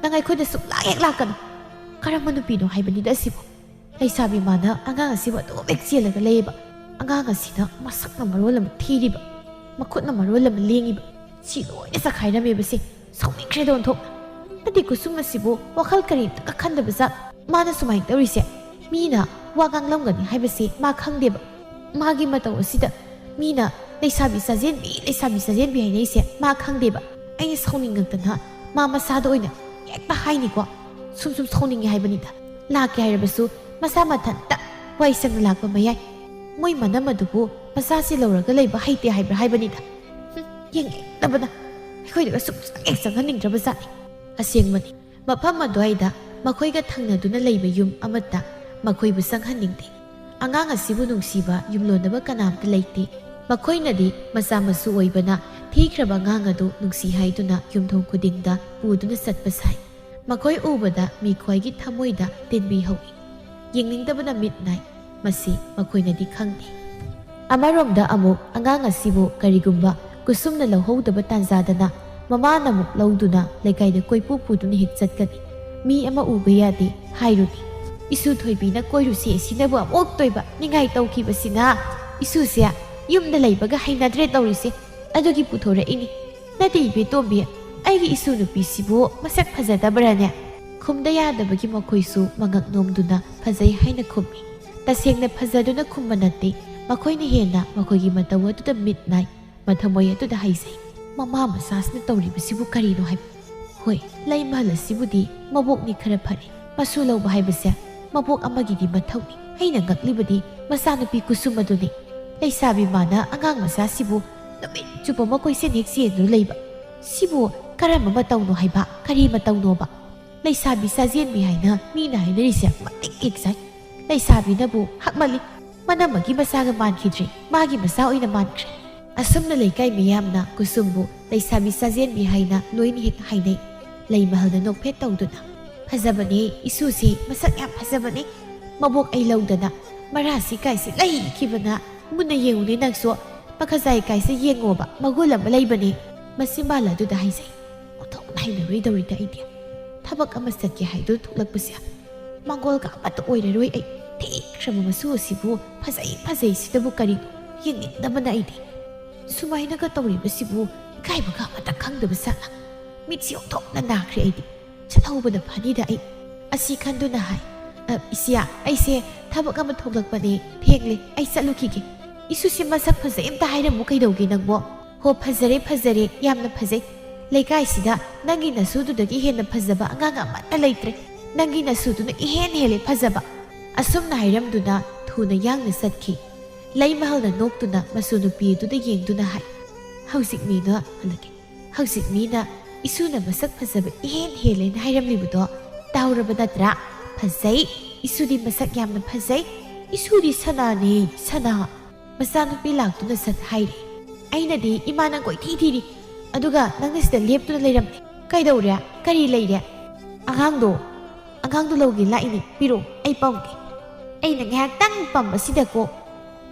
ꯅꯪ ꯑꯩꯈꯣꯏꯗ ꯁꯨꯛꯂꯥꯛ ꯍꯦꯛ ꯂꯥꯛꯀꯅꯨ꯫ ꯀꯔꯝꯕ ꯅꯨꯄꯤꯅꯣ ꯍꯥꯏꯕꯅꯤꯗ ꯑꯁꯤꯕꯨ? ꯂꯩꯁꯥꯕꯤ ꯃꯥꯅ ꯑꯉꯥꯡ ꯑꯁꯤꯕꯨ ꯑꯗꯨꯝ ꯍꯦꯛ ꯆꯦꯜꯂꯒ ꯂꯩꯌꯦꯕ꯫ ꯑꯉꯥꯡ ꯑꯁꯤꯅ ꯃꯁꯛꯅ ꯃꯔꯣꯜ ꯑꯃ ꯊꯤꯔꯤꯕ, ꯃꯈꯨꯠꯅ ꯃꯔꯣꯜ ꯑꯃ ꯂꯦꯡꯉꯤꯕ꯫ ꯁꯤ ꯂꯣꯏꯅ ꯆꯈꯥꯏꯔꯝꯃꯦꯕ ꯁꯦ꯫ ꯁꯥꯎꯅꯤꯡꯈ꯭ꯔꯦꯗ ꯑꯣꯟꯊꯣꯛꯅ꯫ ꯅꯠꯇꯦ, ꯀꯨꯁꯨꯝ ꯑꯁꯤꯕꯨ ꯋꯥꯈꯜ ꯀꯔꯤꯝꯇꯒ ꯈꯟꯗꯕ ꯖꯥꯠ꯫ ꯃꯥꯅ ꯁꯨꯃꯥꯏꯅ ꯇꯧꯔꯤꯁꯦ, ꯃꯤꯅ ꯋꯥ ꯉꯥꯡꯂꯝꯒꯅꯤ ꯍꯥꯏꯕꯁꯦ ꯃꯥ ꯈꯪꯗꯦꯕ꯫ ꯃꯥꯒꯤ ꯃꯇꯧ ꯑꯁꯤꯗ ꯃꯤꯅ ꯂꯩꯁꯥꯕꯤ ꯆꯥꯖꯦꯟꯕꯤ, ꯂꯩꯁꯥꯕꯤ ꯆꯥꯖꯦꯟꯕꯤ ꯍꯥꯏꯅꯩꯁꯦ ꯃꯥ ꯈꯪꯗꯦꯕ꯫ ꯑꯩꯅ ꯁꯥꯎꯅꯤꯡꯉꯛꯇꯅ ꯃꯥ ꯃꯁꯥꯗ ꯑꯣꯏꯅ ꯍꯦꯛꯇ ꯍꯥꯏꯅꯤꯀꯣ꯫ ꯁꯨꯝ ꯁꯨꯝ ꯁꯥꯎꯅꯤꯡꯉꯦ ꯍꯥꯏꯕꯅꯤꯗ꯫ ꯂꯥꯛꯀꯦ ꯍꯥꯏꯔꯕꯁꯨ ꯃꯁꯥ ꯃꯊꯟꯇ ꯋꯥꯏ ꯁꯪꯅ ꯂꯥꯛꯄ ꯃꯌꯥꯏ꯫ ꯃꯣꯏ ꯃꯅꯝ ꯑꯗꯨꯕꯨ ꯃꯆꯥꯁꯤ ꯂꯧꯔꯒ ꯂꯩꯕ ꯍꯩꯇꯦ ꯍꯥꯏꯕ꯭ꯔꯥ ꯍꯥꯏꯕꯅꯤꯗ꯫ ꯍꯨꯝ, ꯌꯦꯡꯅꯤꯡꯗꯕꯅ꯫ ꯑꯩꯈꯣꯏꯗꯒ ꯁꯨꯡꯆꯪ ꯍꯦꯛ ꯆꯪꯍꯟꯅꯤꯡꯗ꯭ꯔꯕ ꯖꯥꯠꯅꯤ꯫ ꯑꯁꯦꯡꯕꯅꯤ, ꯃꯐꯝ ꯑꯗꯨꯋꯥꯏꯗ ꯃꯈꯣꯏꯒ ꯊꯪꯅꯗꯨꯅ ꯂꯩꯕ ꯌꯨꯝ ꯑꯃꯠꯇ ꯃꯈꯣꯏꯕꯨ ꯆꯪꯍꯟꯅꯤꯡꯗꯦ꯫ ꯑꯉꯥꯡ ꯑꯁꯤꯕꯨ ꯅꯨꯡꯁꯤꯕ ꯌꯨꯝꯂꯣꯟꯅꯕ ꯀꯅꯥꯝꯇ ꯂꯩꯇꯦ꯫ ꯃꯈꯣꯏꯅꯗꯤ ꯃꯆꯥ ꯃꯁꯨ ꯑꯣꯏꯕꯅ ꯊꯤꯈ꯭ꯔꯕ ꯑꯉꯥꯡ ꯑꯗꯨ ꯅꯨꯡꯁꯤ ꯍꯥꯏꯗꯨꯅ ꯌꯨꯝꯊꯣꯡ ꯈꯨꯗꯤꯡꯗ ꯄꯨꯗꯨꯅ ꯆꯠꯄ ꯁꯥꯏ꯫ ꯃꯈꯣꯏ ꯎꯕꯗ ꯃꯤꯈ꯭ꯋꯥꯏꯒꯤ ꯊꯃꯣꯏꯗ ꯇꯤꯟꯕꯤ ꯍꯧꯏ꯫ ꯌꯦꯡꯅꯤꯡꯗꯕꯅ ꯃꯤꯠ ꯅꯥꯏ꯫ ꯃꯁꯤ ꯃꯈꯣꯏꯅꯗꯤ ꯈꯪꯗꯦ꯫ ꯑꯃꯔꯣꯝꯗ ꯑꯃꯨꯛ ꯑꯉꯥꯡ ꯑꯁꯤꯕꯨ ꯀꯔꯤꯒꯨꯝꯕ ꯀꯨꯁꯨꯝꯅ ꯂꯧꯍꯧꯗꯕ ꯇꯥꯟꯖꯥꯗꯅ ꯃꯃꯥꯅ ꯑꯃꯨꯛ ꯂꯧꯗꯨꯅ ꯂꯩꯀꯥꯏꯗ ꯀꯣꯏꯄꯨ ꯄꯨꯗꯨꯅ ꯍꯦꯛ ꯆꯠꯀꯅꯤ꯫ ꯃꯤ ꯑꯃ ꯎꯕ ꯌꯥꯗꯦ ꯍꯥꯏꯔꯨꯅꯤ꯫ ꯏꯁꯨ ꯊꯣꯏꯕꯤꯅ ꯀꯣꯏꯔꯨꯁꯦ ꯁꯤꯅꯕꯨ ꯑꯃꯨꯛ ꯇꯣꯏꯕ ꯅꯤꯡꯉꯥꯏ ꯇꯧꯈꯤꯕꯁꯤꯅ ꯏꯁꯨꯁꯦ ꯌꯨꯝꯗ ꯂꯩꯕꯒ ꯍꯩꯅꯗ꯭ꯔꯦ ꯇꯧꯔꯤꯁꯦ꯫ ꯑꯗꯨꯒꯤ ꯄꯨꯊꯣꯔꯛꯏꯅꯤ꯫ ꯅꯠꯇꯦ ꯏꯕꯦꯇꯣꯝꯕꯤ, ꯑꯩꯒꯤ ꯏꯁꯨ ꯅꯨꯄꯤꯁꯤꯕꯨ ꯃꯁꯛ ꯐꯖꯗꯕ꯭ꯔꯥꯅꯦ? ꯈꯨꯝꯗ ꯌꯥꯗꯕꯒꯤ ꯃꯈꯣꯏꯁꯨ ꯃꯉꯛ ꯅꯣꯝꯗꯨꯅ ꯐꯖꯩ ꯍꯥꯏꯅ ꯈꯨꯝꯃꯤ꯫ ꯇꯁꯦꯡꯅ ꯐꯖꯗꯨꯅ ꯈꯨꯝꯕ ꯅꯠꯇꯦ, ꯃꯈꯣꯏꯅ ꯍꯦꯟꯅ ꯃꯈꯣꯏꯒꯤ ꯃꯇꯧ ꯑꯗꯨꯗ ꯃꯤꯠ ꯅꯥꯏ, ꯃꯊꯃꯣꯏ ꯑꯗꯨꯗ ꯍꯥꯏꯖꯩ꯫ ꯃꯃꯥ ꯃꯆꯥꯁꯤꯅ ꯇꯧꯔꯤꯕꯁꯤꯕꯨ ꯀꯔꯤꯅꯣ ꯍꯥꯏꯕ? ꯍꯣꯏ, ꯂꯩꯃꯍꯜ ꯑꯁꯤꯕꯨꯗꯤ ꯃꯕꯣꯛꯅꯤ ꯈꯔ ꯐꯔꯦ꯫ ꯃꯁꯨ ꯂꯧꯕ ꯍꯥꯏꯕꯁꯦ ꯃꯕꯣꯛ ꯑꯃꯒꯤꯗꯤ ꯃꯊꯧꯅꯤ꯫ ꯑꯩꯅ ꯉꯛꯂꯤꯕꯗꯤ ꯃꯆꯥꯅꯨꯄꯤ ꯀꯨꯁꯨꯝ ꯑꯗꯨꯅꯤ꯫ ꯂꯩꯁꯥꯕꯤ ꯃꯥꯅ ꯑꯉꯥꯡ ꯃꯆꯥꯁꯤꯕꯨ ꯅꯨꯃꯤꯠ ꯆꯨꯞꯄ ꯃꯈꯣꯏ ꯁꯦꯟ ꯍꯦꯛ ꯆꯦꯟꯗꯨꯅ ꯂꯩꯕ꯫ ꯁꯤꯕꯨ ꯀꯔꯝꯕ ꯃꯇꯧꯅꯣ ꯍꯥꯏꯕ? ꯀꯔꯤ ꯃꯇꯧꯅꯣꯕ? ꯂꯩꯁꯥꯕꯤ ꯆꯥꯖꯦꯟꯕꯤ ꯍꯥꯏꯅ ꯃꯤꯅ ꯍꯥꯏꯅꯔꯤꯁꯦ ꯃꯇꯤꯛ ꯍꯦꯛ ꯆꯥꯏ꯫ ꯂꯩꯁꯥꯕꯤꯅꯕꯨ ꯍꯛꯃꯜꯂꯤ꯫ ꯃꯅꯝꯃꯒꯤ ꯃꯆꯥꯒ ꯃꯥꯟꯈꯤꯗ꯭ꯔꯦ, ꯃꯥꯒꯤ ꯃꯆꯥ ꯑꯣꯏꯅ ꯃꯥꯟꯈ꯭ꯔꯦ꯫ ꯑꯁꯨꯝꯅ ꯂꯩꯀꯥꯏ ꯃꯤꯌꯥꯝꯅ ꯀꯨꯁꯨꯝꯕꯨ ꯂꯩꯁꯥꯕꯤ ꯆꯥꯖꯦꯟꯕꯤ ꯍꯥꯏꯅ ꯂꯣꯏꯅ ꯍꯦꯛ ꯍꯥꯏꯅꯩ꯫ ꯂꯩꯃꯍꯜꯅ ꯅꯣꯛꯐꯦꯠ ꯇꯧꯗꯨꯅ, "ꯐꯖꯕꯅꯦ, ꯏꯁꯨꯁꯦ ꯃꯁꯛ ꯌꯥꯝ ꯐꯖꯕꯅꯦ꯫ ꯃꯕꯣꯛ ꯑꯩ ꯂꯧꯗꯅ ꯃꯔꯥꯁꯤ ꯀꯥꯏꯁꯤ ꯂꯩꯈꯤꯕꯅ꯫ ꯃꯨꯟꯅ ꯌꯦꯡꯉꯨꯅꯦ ꯅꯪꯁꯨ, ꯃꯈꯖꯥꯏ ꯀꯥꯏꯁꯤ ꯌꯦꯡꯉꯣꯕ, ꯃꯒꯨꯟ ꯑꯃ ꯂꯩꯕꯅꯦ꯫" ꯃꯆꯤꯟꯕꯥꯜ ꯑꯗꯨꯗ ꯍꯥꯏꯖꯩ꯫ ꯑꯣꯟꯊꯣꯛꯅ ꯍꯩꯅꯔꯣꯏꯗꯧꯔꯤꯗ ꯑꯩꯗꯤ꯫ ꯊꯕꯛ ꯑꯃ ꯆꯠꯀꯦ ꯍꯥꯏꯗꯨꯅ ꯊꯣꯛꯂꯛꯄꯁꯦ ꯃꯪꯒꯣꯜꯒ ꯑꯃꯠꯇ ꯑꯣꯏꯔꯔꯣꯏ ꯑꯩ꯫ ꯊꯤꯈ꯭ꯔꯕ ꯃꯆꯨ ꯑꯁꯤꯕꯨ ꯐꯖꯩ ꯐꯖꯩ ꯁꯤꯗꯕꯨ ꯀꯔꯤꯅꯣ? ꯌꯦꯡꯅꯤꯡꯗꯕꯅ ꯑꯩꯗꯤ꯫ ꯁꯨꯃꯥꯏꯅꯒ ꯇꯧꯔꯤꯕꯁꯤꯕꯨ ꯏꯀꯥꯏꯕꯒ ꯑꯃꯠꯇ ꯈꯪꯗꯕ ꯁꯥꯅ꯫ ꯃꯤꯠꯁꯤ ꯑꯣꯟꯊꯣꯛꯅ ꯅꯥꯈ꯭ꯔꯦ ꯑꯩꯗꯤ꯫ ꯆꯠꯍꯧꯕꯅ ꯐꯅꯤꯗ ꯑꯩ꯫ ꯑꯁꯤ ꯈꯟꯗꯨꯅ ꯍꯥꯏ, "ꯑ, ꯏꯆꯦ, ꯑꯩꯁꯦ ꯊꯕꯛ ꯑꯃ ꯊꯣꯛꯂꯛꯄꯅꯦ, ꯊꯦꯡꯂꯦ, ꯑꯩ ꯆꯠꯂꯨꯈꯤꯒꯦ꯫ ꯏꯁꯨꯁꯤ ꯃꯁꯛ ꯐꯖꯩ ꯑꯝꯇ ꯍꯥꯏꯔꯝꯃꯨ ꯀꯩꯗꯧꯒꯦ ꯅꯪꯕꯣ?" "ꯍꯣ, ꯐꯖꯔꯦ, ꯐꯖꯔꯦ, ꯌꯥꯝꯅ ꯐꯖꯩ꯫ ꯂꯩꯀꯥꯏꯁꯤꯗ ꯅꯪꯒꯤ ꯅꯁꯨꯗꯨꯗꯒꯤ ꯍꯦꯟꯅ ꯐꯖꯕ ꯑꯉꯥꯡ ꯑꯃꯠꯇ ꯂꯩꯇ꯭ꯔꯦ꯫ ꯅꯪꯒꯤ ꯅꯁꯨꯗꯨꯅ ꯏꯍꯦꯟ ꯍꯦꯜꯂꯦ ꯐꯖꯕ꯫" ꯑꯁꯨꯝꯅ ꯍꯥꯏꯔꯝꯗꯨꯅ ꯊꯨꯅ ꯌꯥꯡꯅ ꯆꯠꯈꯤ꯫ ꯂꯩꯃꯍꯜꯅ ꯅꯣꯛꯇꯨꯅ ꯃꯆꯨ ꯅꯨꯄꯤ ꯑꯗꯨꯗ ꯌꯦꯡꯗꯨꯅ ꯍꯥꯏ, "ꯍꯧꯖꯤꯛ ꯃꯤꯅ ꯍꯜꯂꯛꯀꯦ꯫ ꯍꯧꯖꯤꯛ ꯃꯤꯅ ꯏꯁꯨꯅ ꯃꯁꯛ ꯐꯖꯕ ꯏꯍꯦꯟ ꯍꯦꯜꯂꯦꯅ ꯍꯥꯏꯔꯝꯂꯤꯕꯗꯣ ꯇꯥꯍꯧꯔꯕ ꯅꯠꯇ꯭ꯔꯥ? ꯐꯖꯩ, ꯏꯁꯨꯗꯤ ꯃꯁꯛ ꯌꯥꯝꯅ ꯐꯖꯩ, ꯏꯁꯨꯗꯤ ꯁꯅꯥꯅꯦ, ꯁꯅꯥ꯫" ꯃꯆꯥꯅꯨꯄꯤ ꯂꯥꯛꯇꯨꯅ ꯁꯠ ꯍꯥꯏꯔꯦ꯫ ꯑꯩꯅꯗꯤ ꯏꯃꯥ ꯅꯪ ꯀꯣꯏꯊꯤ ꯊꯤꯔꯤ, ꯑꯗꯨꯒ ꯅꯪꯅ ꯁꯤꯗ ꯂꯦꯞꯇꯨꯅ ꯂꯩꯔꯝꯃꯦ꯫ ꯀꯩꯗꯧꯔꯦ? ꯀꯔꯤ ꯂꯩꯔꯦ? ꯑꯉꯥꯡꯗꯣ, ꯑꯉꯥꯡꯗꯣ ꯂꯧꯒꯦ ꯂꯥꯛꯏꯅꯦ, ꯄꯤꯔꯛꯑꯣ, ꯑꯩ ꯄꯝꯒꯦ꯫ ꯑꯩꯅ ꯉꯥꯏꯍꯥꯛꯇꯪ ꯄꯝꯕꯁꯤꯗꯀꯣ,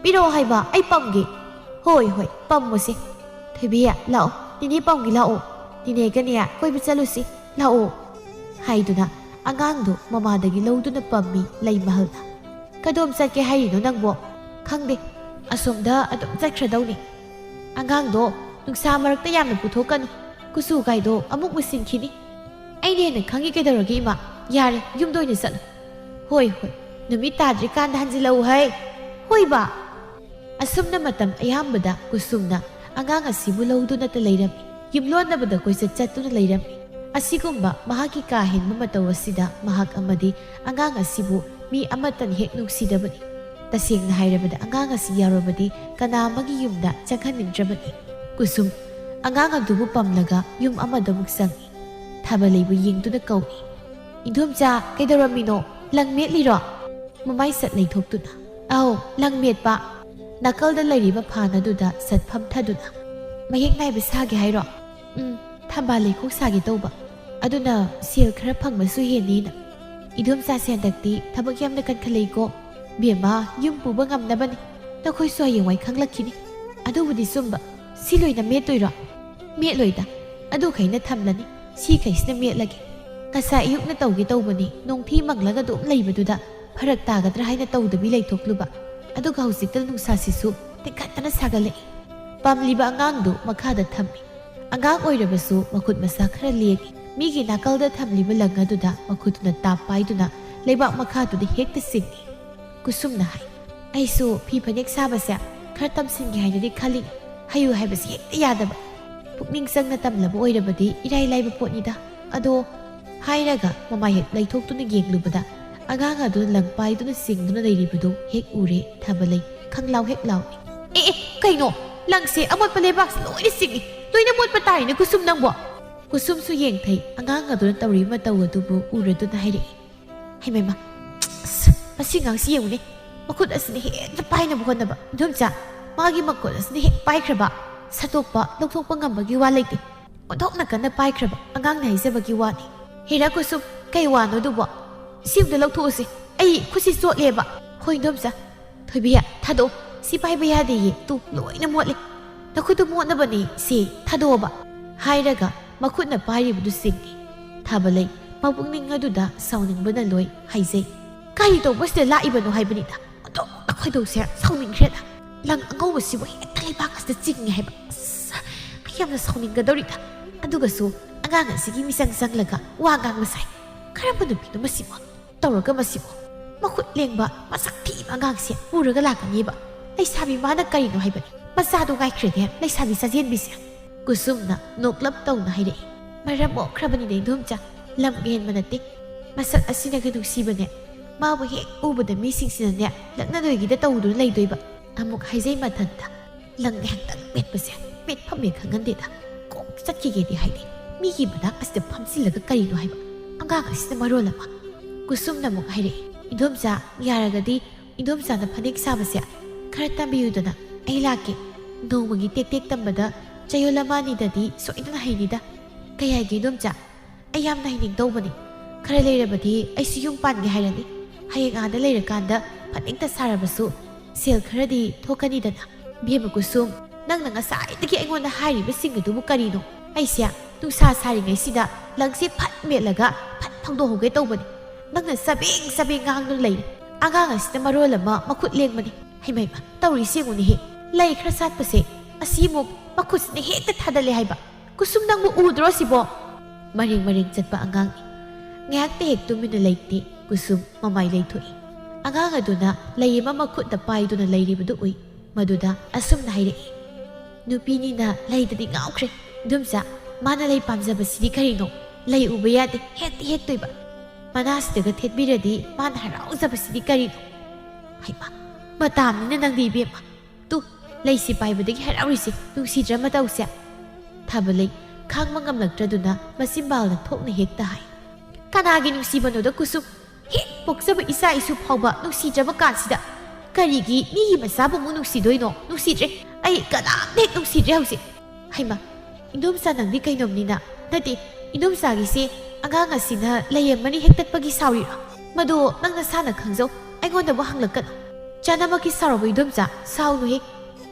"ꯄꯤꯔꯛꯑꯣ ꯍꯥꯏꯕ, ꯑꯩ ꯄꯝꯒꯦ꯫" "ꯍꯣꯏ, ꯍꯣꯏ, ꯄꯝꯃꯨꯁꯦ꯫ ꯊꯣꯏꯕꯤ, ꯂꯥꯛꯑꯣ, ꯅꯦꯅꯦ ꯄꯝꯒꯦ ꯂꯥꯛꯑꯣ꯫ ꯅꯦꯅꯦꯒꯅꯦ ꯀꯣꯏꯕ ꯆꯠꯂꯨꯁꯤ, ꯂꯥꯛꯑꯣ꯫" ꯍꯥꯏꯗꯨꯅ ꯑꯉꯥꯡꯗꯣ ꯃꯃꯥꯗꯒꯤ ꯂꯧꯗꯨꯅ ꯄꯝꯃꯤ ꯂꯩꯃꯍꯜꯅ꯫ "ꯀꯗꯣꯝ ꯆꯠꯀꯦ ꯍꯥꯏꯔꯤꯅꯣ ꯅꯪꯕꯣ?" "ꯈꯪꯗꯦ, ꯑꯁꯣꯝꯗ ꯑꯗꯨꯝ ꯆꯠꯈ꯭ꯔꯗꯧꯅꯤ꯫" "ꯑꯉꯥꯡꯗꯣ ꯅꯨꯡꯁꯥ ꯃꯔꯛꯇ ꯌꯥꯝꯅ ꯄꯨꯊꯣꯛꯀꯅꯨ, ꯀꯨꯆꯨ ꯀꯥꯏꯗꯣ ꯑꯃꯨꯛ ꯃꯨꯁꯤꯟꯈꯤꯅꯤ꯫" "ꯑꯩꯅ ꯍꯦꯟꯅ ꯈꯪꯉꯤ ꯀꯩꯗꯧꯔꯒꯦ ꯏꯃꯥ? ꯌꯥꯔꯦ, ꯌꯨꯝꯗ ꯑꯣꯏꯅ ꯆꯠꯂꯨ꯫" "ꯍꯣꯏ, ꯍꯣꯏ, ꯅꯨꯃꯤꯠ ꯇꯥꯗ꯭ꯔꯤꯀꯥꯟꯗ ꯍꯟꯖꯤꯜꯂꯛꯎ ꯍꯩ꯫" "ꯍꯣꯏ ꯕꯥ꯫" ꯑꯁꯨꯝꯅ ꯃꯇꯝ ꯑꯌꯥꯝꯕꯗ ꯀꯨꯁꯨꯝꯅ ꯑꯉꯥꯡ ꯑꯁꯤꯕꯨ ꯂꯧꯗꯨꯅꯇ ꯂꯩꯔꯝꯃꯤ꯫ ꯌꯨꯝꯂꯣꯟꯅꯕꯗ ꯀꯣꯏꯆꯠ ꯆꯠꯇꯨꯅ ꯂꯩꯔꯝꯃꯤ꯫ ꯑꯁꯤꯒꯨꯝꯕ ꯃꯍꯥꯛꯀꯤ ꯀꯥ ꯍꯦꯟꯕ ꯃꯇꯧ ꯑꯁꯤꯗ ꯃꯍꯥꯛ ꯑꯃꯗꯤ ꯑꯉꯥꯡ ꯑꯁꯤꯕꯨ ꯃꯤ ꯑꯃꯠꯇꯅ ꯍꯦꯛ ꯅꯨꯡꯁꯤꯗꯕꯅꯤ꯫ ꯇꯁꯦꯡꯅ ꯍꯥꯏꯔꯕꯗ ꯑꯉꯥꯡ ꯑꯁꯤ ꯌꯥꯎꯔꯕꯗꯤ ꯀꯅꯥ ꯑꯃꯒꯤ ꯌꯨꯝꯗ ꯆꯪꯍꯟꯅꯤꯡꯗ꯭ꯔꯕꯅꯤ꯫ ꯀꯨꯁꯨꯝ ꯑꯉꯥꯡ ꯑꯗꯨꯕꯨ ꯄꯝꯂꯒ ꯌꯨꯝ ꯑꯃꯗ ꯑꯃꯨꯛ ꯆꯪꯏ꯫ ꯊꯥꯕꯂꯩꯕꯨ ꯌꯦꯡꯗꯨꯅ ꯀꯧꯏ꯫ "ꯏꯟꯗꯣꯝꯆꯥ, ꯀꯩꯗꯧꯔꯝꯃꯤꯅꯣ? ꯂꯪ ꯃꯦꯠꯂꯤꯔꯣ?" ꯃꯃꯥꯏ ꯁꯠ ꯂꯩꯊꯣꯛꯇꯨꯅ, "ꯑꯧ, ꯂꯪ ꯃꯦꯠꯄ"꯫ ꯅꯥꯀꯜꯗ ꯂꯩꯔꯤꯕ ꯐꯥꯟ ꯑꯗꯨꯗ ꯁꯠ ꯐꯝꯊꯗꯨꯅ, "ꯃꯌꯦꯛ ꯅꯥꯏꯕ ꯁꯥꯒꯦ ꯍꯥꯏꯔꯣ?" "ꯎꯝ, ꯊꯝꯕꯥꯜ ꯂꯩꯈꯣꯛ ꯁꯥꯒꯦ ꯇꯧꯕ꯫ ꯑꯗꯨꯅ ꯁꯦꯜ ꯈꯔ ꯐꯪꯕꯁꯨ ꯍꯦꯟꯅꯤꯅ"꯫ "ꯏꯗꯣꯝꯆꯥꯁꯦ ꯍꯟꯗꯛꯇꯤ ꯊꯕꯛ ꯌꯥꯝꯅ ꯀꯟꯈꯠꯂꯛꯏꯀꯣ꯫ ꯕꯦꯝꯃ, ꯌꯨꯝ ꯄꯨꯕ ꯉꯝꯅꯕꯅꯤ꯫ ꯅꯈꯣꯏꯁꯨ ꯍꯌꯦꯡꯋꯥꯏ ꯈꯪꯂꯛꯈꯤꯅꯤ"꯫ "ꯑꯗꯨꯕꯨꯗꯤ ꯆꯨꯝꯕ꯫ ꯁꯤ ꯂꯣꯏꯅ ꯃꯦꯠꯇꯣꯏꯔꯣ?" "ꯃꯦꯠꯂꯣꯏꯗ꯫ ꯑꯗꯨꯈꯩꯅ ꯊꯝꯂꯅꯤ꯫ ꯁꯤꯈꯩꯁꯤꯅ ꯃꯦꯠꯂꯒꯦ꯫ ꯉꯁꯥꯏ ꯑꯌꯨꯛꯅ ꯇꯧꯒꯦ ꯇꯧꯕꯅꯤ, ꯅꯣꯡꯊꯤ ꯃꯪꯂꯒ ꯑꯗꯨꯝ ꯂꯩꯕꯗꯨꯗ ꯐꯔꯛ ꯇꯥꯒꯗ꯭ꯔꯥ ꯍꯥꯏꯅ ꯇꯧꯗꯕꯤ ꯂꯩꯊꯣꯛꯂꯨꯕ꯫ ꯑꯗꯨꯒ ꯍꯧꯖꯤꯛꯇ ꯅꯨꯡꯁꯥꯁꯤꯁꯨ ꯇꯤꯡꯈꯠꯇꯅ ꯁꯥꯒꯠꯂꯛꯏ"꯫ ꯄꯥꯝꯂꯤꯕ ꯑꯉꯥꯡꯗꯨ ꯃꯈꯥꯗ ꯊꯝꯃꯤ꯫ ꯑꯉꯥꯡ ꯑꯣꯏꯔꯕꯁꯨ ꯃꯈꯨꯠ ꯃꯁꯥ ꯈꯔ ꯂꯦꯡꯏ꯫ ꯃꯤꯒꯤ ꯅꯥꯀꯜꯗ ꯊꯝꯂꯤꯕ ꯂꯪ ꯑꯗꯨꯗ ꯃꯈꯨꯠꯇꯨꯅ ꯇꯥꯞ ꯄꯥꯏꯗꯨꯅ ꯂꯩꯕꯥꯛ ꯃꯈꯥꯗꯨꯗ ꯍꯦꯛꯇ ꯆꯤꯡꯏ꯫ ꯀꯨꯁꯨꯝꯅ ꯍꯥꯏ, "ꯑꯩꯁꯨ ꯐꯤ ꯐꯅꯦꯛ ꯁꯥꯕꯁꯦ ꯈꯔ ꯇꯝꯁꯤꯟꯒꯦ ꯍꯥꯏꯅꯗꯤ ꯈꯜꯂꯤ꯫ ꯍꯩꯌꯨ ꯍꯥꯏꯕꯁꯤ ꯍꯦꯛꯇ ꯌꯥꯗꯕ꯫ ꯄꯨꯛꯅꯤꯡ ꯆꯪꯅ ꯇꯝꯂꯕ ꯑꯣꯏꯔꯕꯗꯤ ꯏꯔꯥꯏ ꯂꯥꯏꯕ ꯄꯣꯠꯅꯤꯗ꯫ ꯑꯗꯣ"꯫ ꯍꯥꯏꯔꯒ ꯃꯃꯥꯏ ꯍꯦꯛ ꯂꯩꯊꯣꯛꯇꯨꯅ ꯌꯦꯡꯂꯨꯕꯗ ꯑꯉꯥꯡ ꯑꯗꯨꯅ ꯂꯪ ꯄꯥꯏꯗꯨꯅ ꯆꯤꯡꯗꯨꯅ ꯂꯩꯔꯤꯕꯗꯨ ꯍꯦꯛ ꯎꯔꯦ꯫ ꯊꯥꯕꯂꯩ ꯈꯪꯂꯥꯎ ꯍꯦꯛ ꯂꯥꯎꯏ꯫ "ꯑꯦ ꯑꯦ, ꯀꯩꯅꯣ? ꯂꯪꯁꯦ ꯑꯃꯣꯠꯄ ꯂꯩꯕꯥꯛꯁꯦ ꯂꯣꯏꯅ ꯆꯤꯡꯏ꯫ ꯂꯣꯏꯅ ꯃꯣꯠꯄ ꯇꯥꯔꯦꯅꯦ ꯀꯨꯁꯨꯝ ꯅꯪꯕꯣ"꯫ ꯀꯨꯁꯨꯝꯁꯨ ꯌꯦꯡꯊꯩ꯫ ꯑꯉꯥꯡ ꯑꯗꯨꯅ ꯇꯧꯔꯤꯕ ꯃꯇꯧ ꯑꯗꯨꯕꯨ ꯎꯔꯗꯨꯅ ꯍꯥꯏꯔꯛꯏ꯫ "ꯍꯩꯃꯩꯃ, ꯑꯁ, ꯃꯁꯤ ꯑꯉꯥꯡꯁꯤ ꯌꯦꯡꯉꯨꯅꯦ꯫ ꯃꯈꯨꯠ ꯑꯁꯤꯅ ꯍꯦꯛꯇ ꯄꯥꯏꯅꯕ ꯍꯣꯠꯅꯕ꯫ ꯏꯟꯗꯣꯝꯆꯥ, ꯃꯥꯒꯤ ꯃꯈꯨꯠ ꯑꯁꯤꯅ ꯍꯦꯛ ꯄꯥꯏꯈ꯭ꯔꯕ, ꯁꯠꯇꯣꯛꯄ, ꯂꯧꯊꯣꯛꯄ ꯉꯝꯕꯒꯤ ꯋꯥ ꯂꯩꯇꯦ꯫ ꯑꯣꯟꯊꯣꯛꯅ ꯀꯟꯅ ꯄꯥꯏꯈ꯭ꯔꯕ ꯑꯉꯥꯡꯅꯤ ꯍꯥꯏꯖꯕꯒꯤ ꯋꯥꯅꯤ"꯫ "ꯍꯦꯔꯥ ꯀꯨꯁꯨꯝ, ꯀꯩ ꯋꯥꯅꯣ ꯑꯗꯨꯕꯣ? ꯁꯤ ꯑꯝꯇ ꯂꯧꯊꯣꯛꯎꯁꯦ꯫ ꯑꯩ ꯈꯨꯠꯁꯤ ꯆꯣꯠꯂꯦꯕ"꯫ "ꯍꯣꯏ, ꯏꯟꯗꯣꯝꯆꯥ"꯫ "ꯊꯣꯏꯕꯤ, ꯊꯥꯗꯣꯛꯑꯣ꯫ ꯁꯤ ꯄꯥꯏꯕ ꯌꯥꯗꯦꯌꯦ꯫ ꯇꯨ, ꯂꯣꯏꯅ ꯃꯣꯠꯂꯦ꯫ ꯅꯈꯨꯠꯇꯨ ꯃꯣꯠꯅꯕꯅꯦ꯫ ꯁꯦ, ꯊꯥꯗꯣꯛꯑꯣꯕ"꯫ ꯍꯥꯏꯔꯒ ꯃꯈꯨꯠꯅ ꯄꯥꯏꯔꯤꯕꯗꯨ ꯆꯤꯡꯏ꯫ ꯊꯥꯕꯂꯩ ꯃꯄꯨꯛꯅꯤꯡ ꯑꯗꯨꯗ ꯁꯥꯎꯅꯤꯡꯕꯅ ꯂꯣꯏ ꯍꯥꯏꯖꯩ꯫ "ꯀꯔꯤ ꯇꯧꯕꯁꯤꯗ ꯂꯥꯛꯏꯕꯅꯣ ꯍꯥꯏꯕꯅꯤꯗ꯫ ꯑꯣꯟꯊꯣꯛꯅ ꯈꯣꯏꯗꯧꯁꯦ ꯁꯥꯎꯅꯤꯡꯈ꯭ꯔꯦꯗ꯫ ꯂꯪ ꯑꯉꯧꯕꯁꯤꯕꯨ ꯍꯦꯛꯇ ꯂꯩꯕꯥꯛ ꯑꯁꯤꯗ ꯆꯤꯡꯉꯦ ꯍꯥꯏꯕ꯫ ꯑꯁ, ꯑꯩ ꯌꯥꯝꯅ ꯁꯥꯎꯅꯤꯡꯒꯗꯧꯔꯤꯗ꯫ ꯑꯗꯨꯒꯁꯨ ꯑꯉꯥꯡ ꯑꯁꯤꯒꯤ ꯃꯤꯆꯪ ꯆꯪꯂꯒ ꯋꯥ ꯉꯥꯡꯕ ꯁꯥꯏ꯫ ꯀꯔꯝꯕ ꯅꯨꯄꯤꯅꯣ ꯃꯁꯤꯕꯣ? ꯇꯧꯔꯒ ꯃꯁꯤꯕꯨ ꯃꯈꯨꯠ ꯂꯦꯡꯕ, ꯃꯁꯛ ꯊꯤꯕ ꯑꯉꯥꯡꯁꯦ ꯄꯨꯔꯒ ꯂꯥꯛꯀꯅꯦꯕ꯫ ꯂꯩꯁꯥꯕꯤ ꯃꯥꯅ ꯀꯔꯤꯅꯣ ꯍꯥꯏꯕꯅꯤ? ꯃꯆꯥꯗꯣ ꯉꯥꯏꯈ꯭ꯔꯦꯅꯦ, ꯂꯩꯁꯥꯕꯤ ꯆꯥꯖꯦꯟꯕꯤꯁꯦ꯫ ꯀꯨꯁꯨꯝꯅ ꯅꯣꯛꯂꯞ ꯇꯧꯅ ꯍꯥꯏꯔꯛꯏ꯫ ꯃꯔꯝ ꯃꯣꯛꯈ꯭ꯔꯕꯅꯤꯅꯦ ꯏꯗꯣꯝꯆꯥ, ꯂꯝ ꯍꯦꯟꯕ ꯅꯠꯇꯦ꯫ ꯃꯁꯛ ꯑꯁꯤꯅꯒ ꯅꯨꯡꯁꯤꯕꯅꯦ꯫ ꯃꯥꯕꯨ ꯍꯦꯛ ꯎꯕꯗ ꯃꯤꯁꯤꯡꯁꯤꯅꯅꯦ ꯂꯛꯅꯗꯣꯏꯒꯤꯗ ꯇꯧꯗꯨꯅ ꯂꯩꯗꯣꯏꯕ꯫ ꯑꯃꯨꯛ ꯍꯥꯏꯖꯩ ꯃꯊꯟꯇ꯫ ꯂꯪ ꯉꯥꯏꯍꯥꯛꯇꯪ ꯃꯦꯠꯄꯁꯦ ꯃꯤꯠ ꯐꯝꯃꯦ ꯈꯪꯍꯟꯗꯦꯗ꯫ ꯀꯣꯛ ꯆꯠꯈꯤꯒꯦꯗꯤ ꯍꯥꯏꯗꯦ꯫ ꯃꯤꯒꯤ ꯃꯅꯥꯛ ꯑꯁꯤꯗ ꯐꯝꯖꯤꯜꯂꯒ ꯀꯔꯤꯅꯣ ꯍꯥꯏꯕ? ꯑꯉꯥꯡ ꯑꯁꯤꯅ ꯃꯔꯣꯜ ꯑꯃ꯫ ꯀꯨꯁꯨꯝꯅ ꯑꯃꯨꯛ ꯍꯥꯏꯔꯛꯏ, ꯏꯗꯣꯝꯆꯥ, ꯌꯥꯔꯒꯗꯤ ꯏꯗꯣꯝꯆꯥꯅ ꯐꯅꯦꯛ ꯁꯥꯕꯁꯦ ꯈꯔ ꯇꯝꯕꯤꯌꯨꯗꯅ꯫ ꯑꯩ ꯂꯥꯛꯀꯦ꯫ ꯅꯣꯡꯃꯒꯤ ꯇꯦꯛ ꯇꯦꯛ ꯇꯝꯕꯗ ꯆꯌꯣꯜ ꯑꯃ ꯑꯅꯤꯗꯗꯤ ꯁꯣꯏꯗꯅ ꯍꯩꯅꯤꯗ꯫ ꯀꯩ ꯍꯥꯏꯒꯦ ꯏꯗꯣꯝꯆꯥ? ꯑꯩ ꯌꯥꯝꯅ ꯍꯩꯅꯤꯡ ꯇꯧꯕꯅꯤ꯫ ꯈꯔ ꯂꯩꯔꯕꯗꯤ ꯑꯩꯁꯨ ꯌꯨꯝ ꯄꯥꯟꯒꯦ ꯍꯥꯏꯔꯅꯤ꯫ ꯍꯌꯦꯡ ꯑꯥꯗ ꯂꯩꯔꯀꯥꯟꯗ ꯐꯅꯦꯛꯇ ꯁꯥꯔꯕꯁꯨ ꯁꯦꯜ ꯈꯔꯗꯤ ꯊꯣꯛꯀꯅꯤꯗꯅ꯫ ꯕꯦꯝꯃ ꯀꯨꯁꯨꯝ, ꯅꯪꯅ ꯉꯁꯥꯏꯗꯒꯤ ꯑꯩꯉꯣꯟꯗ ꯍꯥꯏꯔꯤꯕꯁꯤꯡ ꯑꯗꯨꯕꯨ ꯀꯔꯤꯅꯣ? ꯑꯩꯁꯦ ꯅꯨꯡꯁꯥ ꯁꯥꯔꯤꯉꯩꯁꯤꯗ ꯂꯪꯁꯦ ꯐꯠ ꯃꯦꯠꯂꯒ ꯐꯠ ꯐꯣꯡꯗꯣꯛꯍꯧꯒꯦ ꯇꯧꯕꯅꯤ꯫ ꯅꯪꯅ ꯆꯕꯦꯡ ꯆꯕꯦꯡ ꯉꯥꯡꯗꯨꯅ ꯂꯩꯔꯦ꯫ ꯑꯉꯥꯡ ꯑꯁꯤꯅ ꯃꯔꯣꯜ ꯑꯃ ꯃꯈꯨꯠ ꯂꯦꯡꯕꯅꯤ꯫ ꯍꯩꯃꯩꯃ, ꯇꯧꯔꯤꯁꯤ ꯌꯦꯡꯉꯨꯅꯦꯍꯦ꯫ ꯂꯩ ꯈꯔ ꯁꯥꯠꯄꯁꯦ ꯑꯁꯤꯃꯨꯛ ꯃꯈꯨꯠꯁꯤꯅ ꯍꯦꯛꯇ ꯊꯥꯗꯠꯂꯦ ꯍꯥꯏꯕ꯫ ꯀꯨꯁꯨꯝ, ꯅꯪꯕꯨ ꯎꯗ꯭ꯔꯣ ꯁꯤꯕꯣ? ꯃꯔꯦꯡ ꯃꯔꯦꯡ ꯆꯠꯄ ꯑꯉꯥꯡꯅꯤ꯫ ꯉꯥꯏꯍꯥꯛꯇ ꯍꯦꯛ ꯇꯨꯃꯤꯟꯅ ꯂꯩꯇꯦ꯫ ꯀꯨꯁꯨꯝ ꯃꯃꯥꯏ ꯂꯩꯊꯣꯛꯏ꯫ ꯑꯉꯥꯡ ꯑꯗꯨꯅ ꯂꯩ ꯑꯃ ꯃꯈꯨꯠꯇ ꯄꯥꯏꯗꯨꯅ ꯂꯩꯔꯤꯕꯗꯨ ꯎꯏ꯫ ꯃꯗꯨꯗ ꯑꯁꯨꯝꯅ ꯍꯥꯏꯔꯛꯏ, ꯅꯨꯄꯤꯅꯤꯅ ꯂꯩꯗꯗꯤ ꯉꯥꯎꯈ꯭ꯔꯦ꯫ ꯏꯗꯣꯝꯆꯥ, ꯃꯥꯅ ꯂꯩ ꯄꯥꯝꯖꯕꯁꯤꯗꯤ ꯀꯔꯤꯅꯣ? ꯂꯩ ꯎꯕ ꯌꯥꯗꯦ, ꯍꯦꯛꯇ ꯍꯦꯛꯇꯣꯏꯕ꯫ ꯃꯅꯥꯁꯤꯗꯒ ꯊꯦꯠꯄꯤꯔꯗꯤ ꯃꯥꯅ ꯍꯔꯥꯎꯖꯕꯁꯤꯗꯤ ꯀꯔꯤꯅꯣ? ꯍꯩꯃꯥ, ꯃꯇꯥꯝꯅꯤꯅ ꯅꯪꯗꯤ ꯏꯕꯦꯝꯃ꯫ ꯇꯨ, ꯂꯩꯁꯤ ꯄꯥꯏꯕꯗꯒꯤ ꯍꯔꯥꯎꯔꯤꯁꯦ, ꯅꯨꯡꯁꯤꯗ꯭ꯔ ꯃꯇꯧꯁꯦ? ꯊꯥꯕꯂꯩ ꯈꯥꯡꯕ ꯉꯝꯂꯛꯇ꯭ꯔꯗꯨꯅ ꯃꯆꯤꯟꯕꯥꯜꯅ ꯊꯣꯛꯅ ꯍꯦꯛꯇ ꯍꯥꯏ, ꯀꯅꯥꯒꯤ ꯅꯨꯡꯁꯤꯕꯅꯣꯗ ꯀꯨꯁꯨꯝ? ꯍꯦꯛ ꯄꯣꯛꯆꯕ ꯏꯆꯥ ꯏꯁꯨ ꯐꯥꯎꯕ ꯅꯨꯡꯁꯤꯗ꯭ꯔꯕ ꯀꯥꯟꯁꯤꯗ ꯀꯔꯤꯒꯤ ꯃꯤꯒꯤ ꯃꯆꯥꯕꯨ ꯑꯃꯨꯛ ꯅꯨꯡꯁꯤꯗꯣꯏꯅꯣ? ꯅꯨꯡꯁꯤꯗ꯭ꯔꯦ, ꯑꯩ ꯀꯅꯥꯝꯇ ꯍꯦꯛ ꯅꯨꯡꯁꯤꯗ꯭ꯔꯦ ꯍꯧꯖꯤꯛ꯫ ꯍꯩꯃꯥ, ꯏꯗꯣꯝꯆꯥ ꯅꯪꯗꯤ ꯀꯩꯅꯣꯝꯅꯤꯅ? ꯅꯠꯇꯦ, ꯏꯗꯣꯝꯆꯥꯒꯤꯁꯦ ꯑꯉꯥꯡ ꯑꯁꯤꯅ ꯂꯩ ꯑꯃꯅꯤ ꯍꯦꯛꯇꯠꯄꯒꯤ ꯁꯥꯎꯔꯤꯔꯣ? ꯃꯗꯨ ꯅꯪ ꯅꯁꯥꯅ ꯈꯪꯖꯧ, ꯑꯩꯉꯣꯟꯗꯕꯨ ꯍꯪꯂꯛꯀꯅꯨ꯫ ꯆꯥꯅꯃꯛꯀꯤ ꯁꯥꯎꯔꯕ ꯏꯗꯣꯝꯆꯥ? ꯁꯥꯎꯅꯨꯍꯦ꯫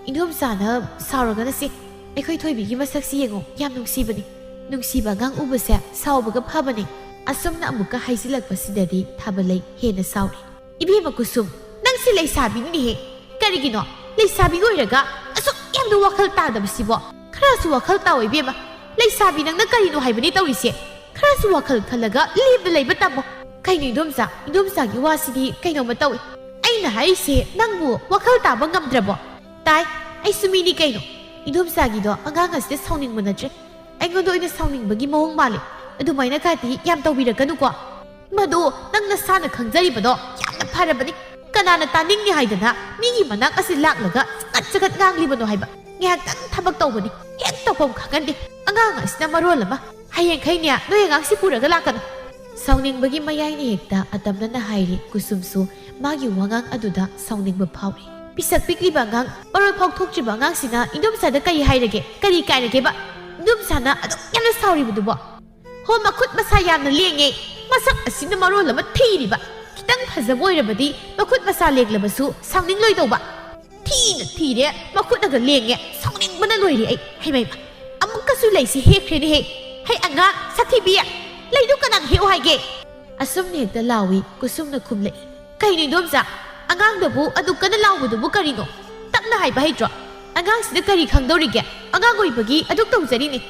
ꯏꯗꯣꯝꯆꯥꯅ ꯁꯥꯎꯔꯒꯅꯁꯦ, ꯑꯩꯈꯣꯏ ꯊꯣꯏꯕꯤꯒꯤ ꯃꯁꯛꯁꯤ ꯌꯦꯡꯉꯣ, ꯌꯥꯝ ꯅꯨꯡꯁꯤꯕꯅꯤ꯫ ꯅꯨꯡꯁꯤꯕ ꯑꯉꯥꯡ ꯎꯕꯁꯦ ꯁꯥꯎꯕꯒ ꯐꯕꯅꯤ꯫ ꯑꯁꯨꯝꯅ ꯑꯃꯨꯛꯀ ꯍꯥꯏꯖꯤꯜꯂꯛꯄꯁꯤꯗꯗꯤ ꯊꯥꯕꯂꯩ ꯍꯦꯟꯅ ꯁꯥꯎꯔꯦ꯫ ꯏꯕꯦꯝꯃ ꯀꯨꯁꯨꯝ, ꯅꯪꯁꯤ ꯂꯩꯁꯥꯕꯤꯅꯤꯅꯦꯍꯦ꯫ ꯀꯔꯤꯒꯤꯅꯣ ꯂꯩꯁꯥꯕꯤ ꯑꯣꯏꯔꯒ ꯑꯁꯨꯛ ꯌꯥꯝꯅ ꯋꯥꯈꯜ ꯇꯥꯗꯕꯁꯤꯕꯣ? ꯈꯔꯁꯨ ꯋꯥꯈꯜ ꯇꯥꯎ ꯏꯕꯦꯝꯃ꯫ ꯂꯩꯁꯥꯕꯤ ꯅꯪꯅ ꯀꯔꯤꯅꯣ ꯍꯥꯏꯕꯅꯤ ꯇꯧꯔꯤꯁꯦ? ꯈꯔꯁꯨ ꯋꯥꯈꯜ ꯈꯜꯂꯒ ꯂꯦꯝꯅ ꯂꯩꯕ ꯇꯝꯃꯣ꯫ ꯀꯩꯅꯣ ꯏꯗꯣꯝꯆꯥ, ꯏꯗꯣꯝꯆꯥꯒꯤ ꯋꯥꯁꯤꯗꯤ ꯀꯩꯅꯣꯝꯃ ꯇꯧꯏ꯫ ꯑꯩꯅ ꯍꯥꯏꯔꯤꯁꯦ ꯅꯪꯕꯨ ꯋꯥꯈꯜ ꯇꯥꯕ ꯉꯝꯗ꯭ꯔꯕꯣ? ꯇꯥꯏ꯫ ꯑꯩꯁꯨ ꯃꯤꯅꯤ ꯀꯩꯅꯣ꯫ ꯏꯗꯣꯝꯆꯥꯒꯤꯗꯣ ꯑꯉꯥꯡ ꯑꯁꯤꯗ ꯁꯥꯎꯅꯤꯡꯕ ꯅꯠꯇ꯭ꯔꯦ, ꯑꯩꯉꯣꯟꯗ ꯑꯣꯏꯅ ꯁꯥꯎꯅꯤꯡꯕꯒꯤ ꯃꯑꯣꯡ ꯃꯥꯜꯂꯦ꯫ ꯑꯗꯨꯃꯥꯏꯅ ꯀꯥꯇꯤ ꯌꯥꯝ ꯇꯧꯕꯤꯔꯛꯀꯅꯨꯀꯣ꯫ ꯃꯗꯨ ꯅꯪ ꯅꯁꯥꯅ ꯈꯪꯖꯔꯤꯕꯗꯣ ꯌꯥꯝꯅ ꯐꯔꯕꯅꯤ꯫ ꯀꯅꯥꯅ ꯇꯥꯅꯤꯡꯅꯤ ꯍꯥꯏꯗꯅ ꯃꯤꯒꯤ ꯃꯅꯥꯛ ꯑꯁꯤ ꯂꯥꯛꯂꯒ ꯆꯒꯠ ꯆꯒꯠ ꯉꯥꯡꯂꯤꯕꯅꯣ ꯍꯥꯏꯕ? ꯉꯥꯏꯍꯥꯛꯇꯪ ꯊꯕꯛ ꯇꯧꯕꯅꯤ, ꯍꯦꯛ ꯇꯧꯐꯝ ꯈꯪꯍꯟꯗꯦ꯫ ꯑꯉꯥꯡ ꯑꯁꯤꯅ ꯃꯔꯣꯜ ꯑꯃ꯫ ꯍꯌꯦꯡꯈꯩꯅꯦ ꯅꯣꯏ ꯑꯉꯥꯡꯁꯤ ꯄꯨꯔꯒ ꯂꯥꯛꯀꯅꯨ꯫ ꯁꯥꯎꯅꯤꯡꯕꯒꯤ ꯃꯌꯥꯏꯅ ꯍꯦꯛꯇ ꯑꯇꯝꯅꯅ ꯍꯥꯏꯔꯤ꯫ ꯀꯨꯁꯨꯝꯁꯨ ꯃꯥꯒꯤ ꯋꯥꯉꯥꯡ ꯑꯗꯨꯗ ꯁꯥꯎꯅꯤꯡꯕ ꯐꯥꯎꯔꯤ꯫ ꯄꯤꯁꯛ ꯄꯤꯛꯂꯤꯕ ꯑꯉꯥꯡ, ꯃꯔꯣꯜ ꯐꯥꯎ ꯊꯣꯛꯇ꯭ꯔꯤꯕ ꯑꯉꯥꯡꯁꯤꯅ ꯏꯗꯣꯝꯆꯥꯗ ꯀꯔꯤ ꯍꯥꯏꯔꯒꯦ? ꯀꯔꯤ ꯀꯥꯏꯔꯒꯦꯕ? ꯏꯗꯣꯝꯆꯥꯅ ꯑꯗꯨꯛ ꯌꯥꯝꯅ ꯁꯥꯎꯔꯤꯕꯗꯨꯕꯣ? ꯍꯣ, ꯃꯈꯨꯠ ꯃꯁꯥ ꯌꯥꯝꯅ ꯂꯦꯡꯉꯦ꯫ ꯃꯁꯛ ꯑꯁꯤꯅ ꯃꯔꯣꯜ ꯑꯃ ꯊꯤꯔꯤꯕ꯫ ꯈꯤꯇꯪ ꯐꯖꯕ ꯑꯣꯏꯔꯕꯗꯤ ꯃꯈꯨꯠ ꯃꯁꯥ ꯂꯦꯡꯂꯕꯁꯨ ꯁꯥꯎꯅꯤꯡꯂꯣꯏꯗꯧꯕ꯫ ꯊꯤꯅ ꯊꯤꯔꯦ, ꯃꯈꯨꯠꯅꯒ ꯂꯦꯡꯉꯦ꯫ ꯁꯥꯎꯅꯤꯡꯕꯅ ꯂꯣꯏꯔꯦ ꯑꯩ꯫ ꯍꯩꯃꯩꯃ, ꯑꯃꯨꯛꯀꯁꯨ ꯂꯩꯁꯤ ꯍꯦꯛꯈ꯭ꯔꯦꯅꯦꯍꯦ꯫ ꯍꯩ ꯑꯉꯥꯡ ꯁꯥꯊꯤꯕꯤ, ꯂꯩꯗꯨ ꯀꯅꯥꯅ ꯍꯦꯛꯎ ꯍꯥꯏꯒꯦ? ꯑꯁꯨꯝꯅ ꯍꯦꯛꯇ ꯂꯥꯎꯏ꯫ ꯀꯨꯁꯨꯝꯅ ꯈꯨꯝꯂꯛꯏ꯫ ꯀꯩꯅꯣ ꯏꯗꯣꯝꯆꯥ, ꯑꯉꯥꯡꯗꯕꯨ ꯑꯗꯨꯛ ꯀꯟꯅ ꯂꯥꯎꯕꯗꯨꯕꯨ ꯀꯔꯤꯅꯣ? ꯇꯞꯅ ꯍꯥꯏꯕ ꯍꯩꯇ꯭ꯔꯣ? ꯑꯉꯥꯡꯁꯤꯗ ꯀꯔꯤ ꯈꯪꯗꯧꯔꯤꯒꯦ? ꯑꯉꯥꯡ ꯑꯣꯏꯕꯒꯤ ꯑꯗꯨꯛ ꯇꯧꯖꯔꯤꯅꯦ꯫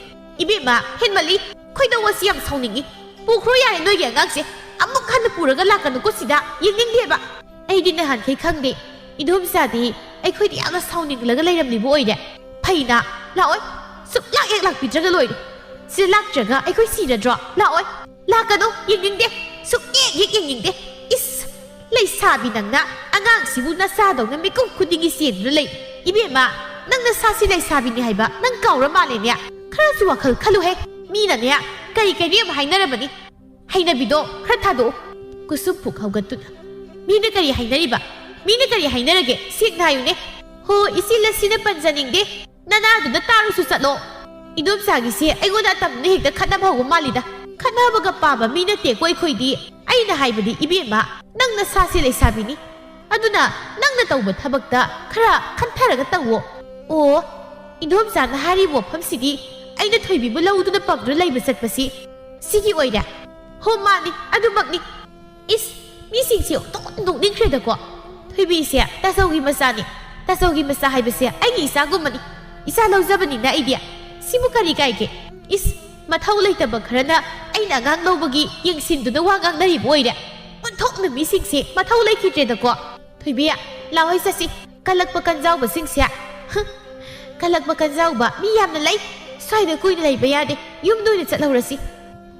ꯏꯕꯦꯝꯃ, ꯍꯦꯟꯃꯜꯂꯤ꯫ ꯈꯣꯏꯗꯧ ꯑꯁꯤ ꯌꯥꯝ ꯁꯥꯎꯅꯤꯡꯉꯤ꯫ ꯄꯨꯈ꯭ꯔꯣ ꯌꯥꯔꯦ ꯅꯣꯏꯒꯤ ꯑꯉꯥꯡꯁꯦ꯫ ꯑꯃꯨꯛ ꯍꯟꯅ ꯄꯨꯔꯒ ꯂꯥꯛꯀꯅꯨꯀꯣ ꯁꯤꯗ꯫ ꯌꯦꯡꯅꯤꯡꯗꯦꯕ꯫ ꯑꯩꯗꯤ ꯅꯍꯥꯟꯈꯩ ꯈꯪꯗꯦ꯫ ꯏꯗꯣꯝꯆꯥꯗꯤ ꯑꯩꯈꯣꯏꯗ ꯌꯥꯝꯅ ꯁꯥꯎꯅꯤꯡꯂꯒ ꯂꯩꯔꯝꯂꯤꯕ ꯑꯣꯏꯔꯦ꯫ ꯐꯩꯅ, ꯂꯥꯛꯑꯣꯏ꯫ ꯁꯨꯛꯂꯥꯛ ꯍꯦꯛ ꯂꯥꯛꯄꯤꯗ꯭ꯔꯒ ꯂꯣꯏꯔꯦ꯫ ꯁꯤꯗ ꯂꯥꯛꯇ꯭ꯔꯒ ꯑꯩꯈꯣꯏ ꯁꯤꯔꯗ꯭ꯔꯣ? ꯂꯥꯛꯑꯣꯏ꯫ ꯂꯥꯛꯀꯅꯨ, ꯌꯦꯡꯅꯤꯡꯗꯦ꯫ ꯁꯨꯛꯌꯦꯡ ꯍꯦꯛ ꯌꯦꯡꯅꯤꯡꯗꯦ꯫ ꯏꯁ! ꯂꯩꯁꯥꯕꯤ ꯅꯪꯅ ꯑꯉꯥꯡꯁꯤꯕꯨ ꯅꯆꯥꯗꯧꯅ ꯃꯤꯀꯨꯞ ꯈꯨꯗꯤꯡꯒꯤ ꯆꯦꯟꯗꯨꯅ ꯂꯩ꯫ ꯏꯕꯦꯝꯃ, ꯅꯪ ꯅꯁꯥꯁꯤ ꯂꯩꯁꯥꯕꯤꯅꯤ ꯍꯥꯏꯕ ꯅꯪ ꯀꯥꯎꯔ ꯃꯥꯜꯂꯦꯅꯦ꯫ ꯈꯔꯁꯨ ꯋꯥꯈꯜ ꯈꯜꯂꯨꯍꯦ꯫ ꯃꯤꯅꯅꯦ ꯀꯔꯤ ꯀꯔꯤ ꯑꯃ ꯍꯥꯏꯅꯔꯕꯅꯤ꯫ ꯍꯩꯅꯕꯤꯗꯣ ꯈꯔ ꯊꯥꯗꯣꯛꯎ꯫ ꯀꯨꯁꯨꯝ ꯐꯨꯛ ꯍꯧꯒꯠꯇꯨꯅ꯫ ꯃꯤꯅ ꯀꯔꯤ ꯍꯥꯏꯅꯔꯤꯕ? ꯃꯤꯅ ꯀꯔꯤ ꯍꯥꯏꯅꯔꯒꯦ? ꯁꯦꯡꯅ ꯍꯥꯏꯌꯨꯅꯦ꯫ ꯍꯣ, ꯏꯆꯦ ꯂꯁꯤꯅ ꯄꯟꯖꯅꯤꯡꯗꯦ꯫ ꯅꯅꯥꯗꯨꯗ ꯇꯥꯔꯨꯁꯨ ꯆꯠꯂꯣ꯫ ꯏꯗꯣꯝꯆꯥꯒꯤꯁꯦ ꯑꯩꯉꯣꯟꯗ ꯑꯇꯝꯅ ꯍꯦꯛꯇ ꯈꯠꯅꯕ ꯍꯧꯕ ꯃꯥꯜꯂꯤꯗ꯫ ꯈꯠꯅꯕꯒ ꯄꯥꯕ ꯃꯤ ꯅꯠꯇꯦꯀꯣ ꯑꯩꯈꯣꯏꯗꯤ꯫ ꯑꯩꯅ ꯍꯥꯏꯕꯗꯤ, ꯏꯕꯦꯝꯃ, ꯅꯪ ꯅꯁꯥꯁꯦ ꯂꯩꯁꯥꯕꯤꯅꯤ꯫ ꯑꯗꯨꯅ ꯅꯪꯅ ꯇꯧꯕ ꯊꯕꯛꯇ ꯈꯔ ꯈꯟꯊꯔꯒ ꯇꯧꯋꯣ꯫ ꯑꯣ, ꯏꯗꯣꯝꯆꯥꯅ ꯍꯥꯏꯔꯤꯕ ꯋꯥꯐꯝꯁꯤꯗꯤ ꯑꯩꯅ ꯊꯣꯏꯕꯤꯕꯨ ꯂꯧꯗꯨꯅ ꯄꯝꯗꯨꯅ ꯂꯩꯕ ꯆꯠꯄꯁꯤ ꯁꯤꯒꯤ ꯑꯣꯏꯔꯦ꯫ ꯍꯣ, ꯃꯥꯅꯤ, ꯑꯗꯨꯃꯛꯅꯤ꯫ ꯏꯁ, ꯃꯤꯁꯤꯡꯁꯦ ꯑꯣꯟꯊꯣꯛꯅ ꯅꯣꯛꯅꯤꯡꯈ꯭ꯔꯦꯗꯀꯣ꯫ ꯊꯣꯏꯕꯤꯁꯦ ꯇꯥꯆꯧꯒꯤ ꯃꯆꯥꯅꯤ꯫ ꯇꯥꯆꯧꯒꯤ ꯃꯆꯥ ꯍꯥꯏꯕꯁꯦ ꯑꯩꯒꯤ ꯏꯆꯥꯒꯨꯝꯕꯅꯤ꯫ ꯏꯆꯥ ꯂꯧꯖꯕꯅꯤꯅ ꯑꯩꯗꯤ꯫ ꯁꯤꯕꯨ ꯀꯔꯤ ꯀꯥꯏꯒꯦ? ꯏꯁ, ꯃꯊꯧ ꯂꯩꯇꯕ ꯈꯔꯅ ꯑꯩꯅ ꯑꯉꯥꯡ ꯂꯧꯕꯒꯤ ꯌꯦꯡꯁꯤꯟꯗꯨꯅ ꯋꯥ ꯉꯥꯡꯅꯔꯤꯕ ꯑꯣꯏꯔꯦ꯫ ꯑꯣꯟꯊꯣꯛꯅ ꯃꯤꯁꯤꯡꯁꯦ ꯃꯊꯧ ꯂꯩꯈꯤꯗ꯭ꯔꯦꯗꯀꯣ꯫ ꯊꯣꯏꯕꯤ, ꯂꯥꯛꯑꯣꯏ ꯆꯠꯁꯤ꯫ ꯀꯜꯂꯛꯄ ꯀꯟꯖꯥꯎꯕꯁꯤꯡꯁꯦ "ꯀꯂꯛꯄ ꯀꯟꯖꯥꯎꯕ ꯃꯤ ꯌꯥꯝꯅ ꯂꯩ꯫ ꯁ꯭ꯋꯥꯏꯗ ꯀꯨꯏꯅ ꯂꯩꯕ ꯌꯥꯗꯦ꯫ ꯌꯨꯝꯗ ꯑꯣꯏꯅ ꯆꯠꯍꯧꯔꯁꯤ,"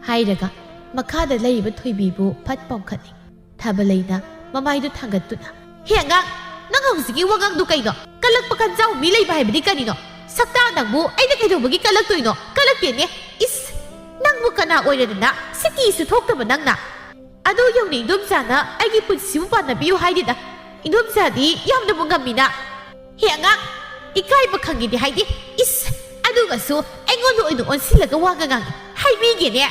ꯍꯥꯏꯔꯒ ꯃꯈꯥꯗ ꯂꯩꯔꯤꯕ ꯊꯣꯏꯕꯤꯕꯨ ꯐꯠ ꯄꯣꯝꯈꯠꯂꯤ꯫ ꯊꯥꯕꯂꯩꯅ ꯃꯃꯥꯏꯗꯨ ꯊꯥꯡꯒꯠꯇꯨꯅ, "ꯍꯦ ꯑꯉꯥꯡ, ꯅꯪ ꯍꯧꯖꯤꯛꯀꯤ ꯋꯥꯉꯥꯡꯗꯨ ꯀꯩꯅꯣ? ꯀꯂꯛꯄ ꯀꯟꯖꯥꯎ ꯃꯤ ꯂꯩꯕ ꯍꯥꯏꯕꯗꯤ ꯀꯔꯤꯅꯣ? ꯁꯛꯇꯥ ꯅꯪꯕꯨ ꯑꯩꯅ ꯀꯩꯗꯧꯕꯒꯤ ꯀꯂꯛꯇꯣꯏꯅꯣ? ꯀꯂꯛꯇꯦꯅꯦ꯫ ꯏꯁ, ꯅꯪꯕꯨ ꯀꯅꯥ ꯑꯣꯏꯔꯗꯅ ꯁꯤꯇꯤꯁꯨ ꯊꯣꯛꯇꯕ ꯅꯪꯅ?" ꯑꯗꯨ ꯌꯧꯅ ꯏꯟꯗꯣꯝꯆꯥꯅ ꯑꯩꯒꯤ ꯄꯨꯟꯁꯤꯕꯨ ꯄꯥꯟꯅꯕꯤꯌꯨ ꯍꯥꯏꯗꯦꯗ꯫ ꯏꯟꯗꯣꯝꯆꯥꯗꯤ ꯌꯥꯝꯅꯕꯨ ꯉꯝꯃꯤꯅ꯫ "ꯍꯦ ꯑꯉꯥꯡ, ꯏꯀꯥꯏꯕ ꯈꯪꯉꯤꯗꯤ ꯍꯥꯏꯗꯦ꯫ ꯏꯁ, ꯑꯗꯨꯒꯁꯨ ꯑꯩꯉꯣꯟꯗ ꯑꯣꯏꯅ ꯑꯣꯟꯁꯤꯜꯂꯒ ꯋꯥꯒ ꯉꯥꯡꯉꯤ꯫ ꯍꯥꯏꯕꯤꯒꯦꯅꯦ,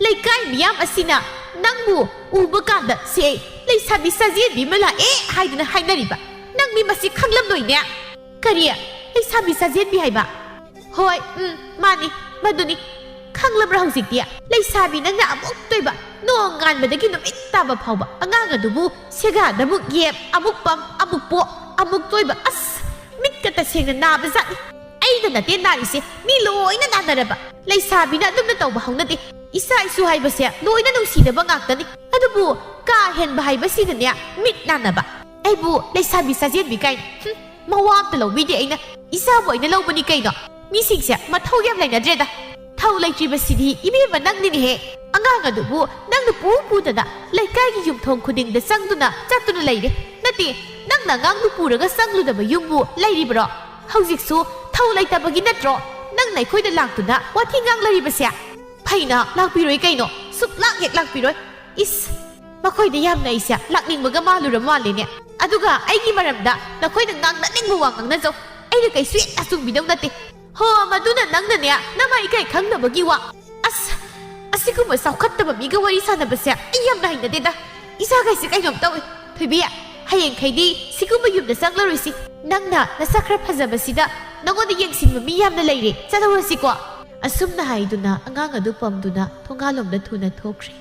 ꯂꯩꯀꯥꯏ ꯃꯤꯌꯥꯝ ꯑꯁꯤꯅ ꯅꯪꯕꯨ ꯎꯕ ꯀꯥꯟꯗ ꯁꯦ ꯂꯩꯁꯥꯕꯤ ꯁꯥꯖꯦꯟꯕꯤ ꯑꯃ ꯂꯥꯛꯑꯦ ꯍꯥꯏꯗꯨꯅ ꯍꯥꯏꯅꯔꯤꯕ꯫ ꯅꯪꯗꯤ ꯃꯁꯤ ꯈꯪꯂꯝꯂꯣꯏꯅꯦ꯫" "ꯀꯔꯤ? ꯂꯩꯁꯥꯕꯤ ꯁꯥꯖꯦꯟꯕꯤ ꯍꯥꯏꯕ?" "ꯍꯣꯏ, ꯎꯝ, ꯃꯥꯅꯤ, ꯃꯗꯨꯅꯤ꯫ ꯈꯪꯂꯕ꯭ꯔꯥ ꯍꯧꯖꯤꯛꯇꯤ? ꯂꯩꯁꯥꯕꯤ ꯅꯪꯅ ꯑꯃꯨꯛ ꯇꯣꯏꯕ, ꯅꯣꯡ ꯉꯥꯟꯕꯗꯒꯤ ꯅꯨꯃꯤꯠ ꯇꯥꯕ ꯐꯥꯎꯕ ꯑꯉꯥꯡ ꯑꯗꯨꯕꯨ ꯁꯦꯒꯥꯗ ꯑꯃꯨꯛ ꯌꯦꯞ, ꯑꯃꯨꯛ ꯄꯝ, ꯑꯃꯨꯛ ꯄꯣꯛ, ꯑꯃꯨꯛ ꯇꯣꯏꯕ꯫ ꯑꯁ, ꯃꯤꯠꯀ ꯇꯁꯦꯡꯅ ꯅꯥꯕꯖꯥꯠꯅꯤ꯫ ꯑꯩꯗ ꯅꯠꯇꯦ ꯅꯥꯔꯤꯁꯦ, ꯃꯤ ꯂꯣꯏꯅ ꯅꯥꯅꯔꯕ꯫ ꯂꯩꯁꯥꯕꯤꯅ ꯑꯗꯨꯝꯅ ꯇꯧꯕ ꯍꯧꯅꯗꯦ꯫ ꯏꯆꯥ ꯏꯁꯨ ꯍꯥꯏꯕꯁꯦ ꯂꯣꯏꯅ ꯅꯨꯡꯁꯤꯅꯕ ꯉꯥꯛꯇꯅꯤ꯫ ꯑꯗꯨꯕꯨ ꯀꯥ ꯍꯦꯟꯕ ꯍꯥꯏꯕꯁꯤꯗꯅꯦ ꯃꯤꯠ ꯅꯥꯅꯕ꯫ ꯑꯩꯕꯨ ꯂꯩꯁꯥꯕꯤ ꯁꯥꯖꯦꯟꯕꯤ ꯀꯥꯏꯅ꯫ ꯍꯨꯝ, ꯃꯋꯥ ꯑꯝꯇ ꯂꯧꯕꯤꯗꯦ ꯑꯩꯅ꯫ ꯏꯆꯥꯕꯨ ꯑꯩꯅ ꯂꯧꯕꯅꯤ ꯀꯩꯅꯣ꯫ ꯃꯤꯁꯤꯡꯁꯦ ꯃꯊꯧ ꯌꯥꯝ ꯂꯩꯅꯗ꯭ꯔꯦꯗ꯫ ꯊꯧ ꯂꯩꯇ꯭ꯔꯤꯕꯁꯤꯗꯤ ꯏꯕꯦꯝꯃ ꯅꯪꯅꯤꯅꯦꯍꯦ꯫ ꯑꯉꯥꯡ ꯑꯗꯨꯕꯨ ꯅꯪꯅ ꯄꯨ ꯄꯨꯗꯅ ꯂꯩꯀꯥꯏꯒꯤ ꯌꯨꯝꯊꯣꯡ ꯈꯨꯗꯤꯡꯗ ꯆꯪꯗꯨꯅ ꯆꯠꯇꯨꯅ ꯂꯩꯔꯦ꯫ ꯅꯠꯇꯦ, ꯅꯪꯅ ꯑꯉꯥꯡꯗꯨ ꯄꯨꯔꯒ ꯆꯪꯂꯨꯗꯕ ꯌꯨꯝꯕꯨ ꯂꯩꯔꯤꯕ꯭ꯔꯣ? ꯍꯧꯖꯤꯛꯁꯨ ꯊꯧ ꯂꯩꯇꯕꯒꯤ ꯅꯠꯇ꯭ꯔꯣ ꯅꯪꯅ ꯑꯩꯈꯣꯏꯗ ꯂꯥꯛꯇꯨꯅ ꯋꯥꯊꯤ ꯉꯥꯡꯂꯔꯤꯕꯁꯦ? ꯐꯩꯅ ꯂꯥꯛꯄꯤꯔꯣꯏ ꯀꯩꯅꯣ, ꯁꯨꯛꯂꯥꯛ ꯍꯦꯛ ꯂꯥꯛꯄꯤꯔꯣꯏ꯫ ꯏꯁ, ꯃꯈꯣꯏꯗ ꯌꯥꯝꯅ ꯑꯩꯁꯦ ꯂꯥꯛꯅꯤꯡꯕꯒ ꯃꯥꯜꯂꯨꯔ ꯃꯥꯜꯂꯦꯅꯦ꯫ ꯑꯗꯨꯒ ꯑꯩꯒꯤ ꯃꯔꯝꯗ ꯅꯈꯣꯏꯅ ꯉꯥꯡꯅꯅꯤꯡꯕ ꯋꯥ ꯉꯥꯡꯅꯖꯧ, ꯑꯩꯅ ꯀꯩꯁꯨ ꯍꯦꯛ ꯇꯥꯁꯨꯡꯕꯤꯗꯧ ꯅꯠꯇꯦ꯫ ꯍꯣ, ꯃꯗꯨꯅ ꯅꯪꯅꯅꯦ ꯅꯃꯥꯏ ꯏꯀꯥꯏ ꯈꯪꯗꯕꯒꯤ ꯋꯥ꯫ ꯑꯁ, ꯑꯁꯤꯒꯨꯝꯕ ꯆꯥꯎꯈꯠꯇꯕ ꯃꯤꯒ ꯋꯥꯔꯤ ꯁꯥꯟꯅꯕꯁꯦ ꯑꯩ ꯌꯥꯝꯅ ꯍꯩꯅꯗꯦꯗ꯫ ꯏꯆꯥꯒꯩꯁꯦ ꯀꯩꯅꯣꯝ ꯇꯧꯏ꯫ ꯊꯣꯏꯕꯤ, ꯍꯌꯦꯡꯈꯩꯗꯤ ꯁꯤꯒꯨꯝꯕ ꯌꯨꯝꯗ ꯆꯪꯂꯔꯣꯏꯁꯤ꯫ ꯅꯪꯅ ꯅꯁꯛ ꯈꯔ ꯐꯖꯕꯁꯤꯗ ꯅꯉꯣꯟꯗ ꯌꯦꯡꯁꯤꯟꯕ ꯃꯤ ꯌꯥꯝꯅ ꯂꯩꯔꯦ꯫ ꯆꯠꯍꯧꯔꯁꯤꯀꯣ꯫ ꯑꯁꯨꯝꯅ ꯍꯥꯏꯗꯨꯅ ꯑꯉꯥꯡ ꯑꯗꯨ ꯄꯝꯗꯨꯅ ꯊꯣꯡꯒꯥꯜꯂꯣꯝꯗ ꯊꯨꯅ ꯊꯣꯛꯈ꯭ꯔꯦ꯫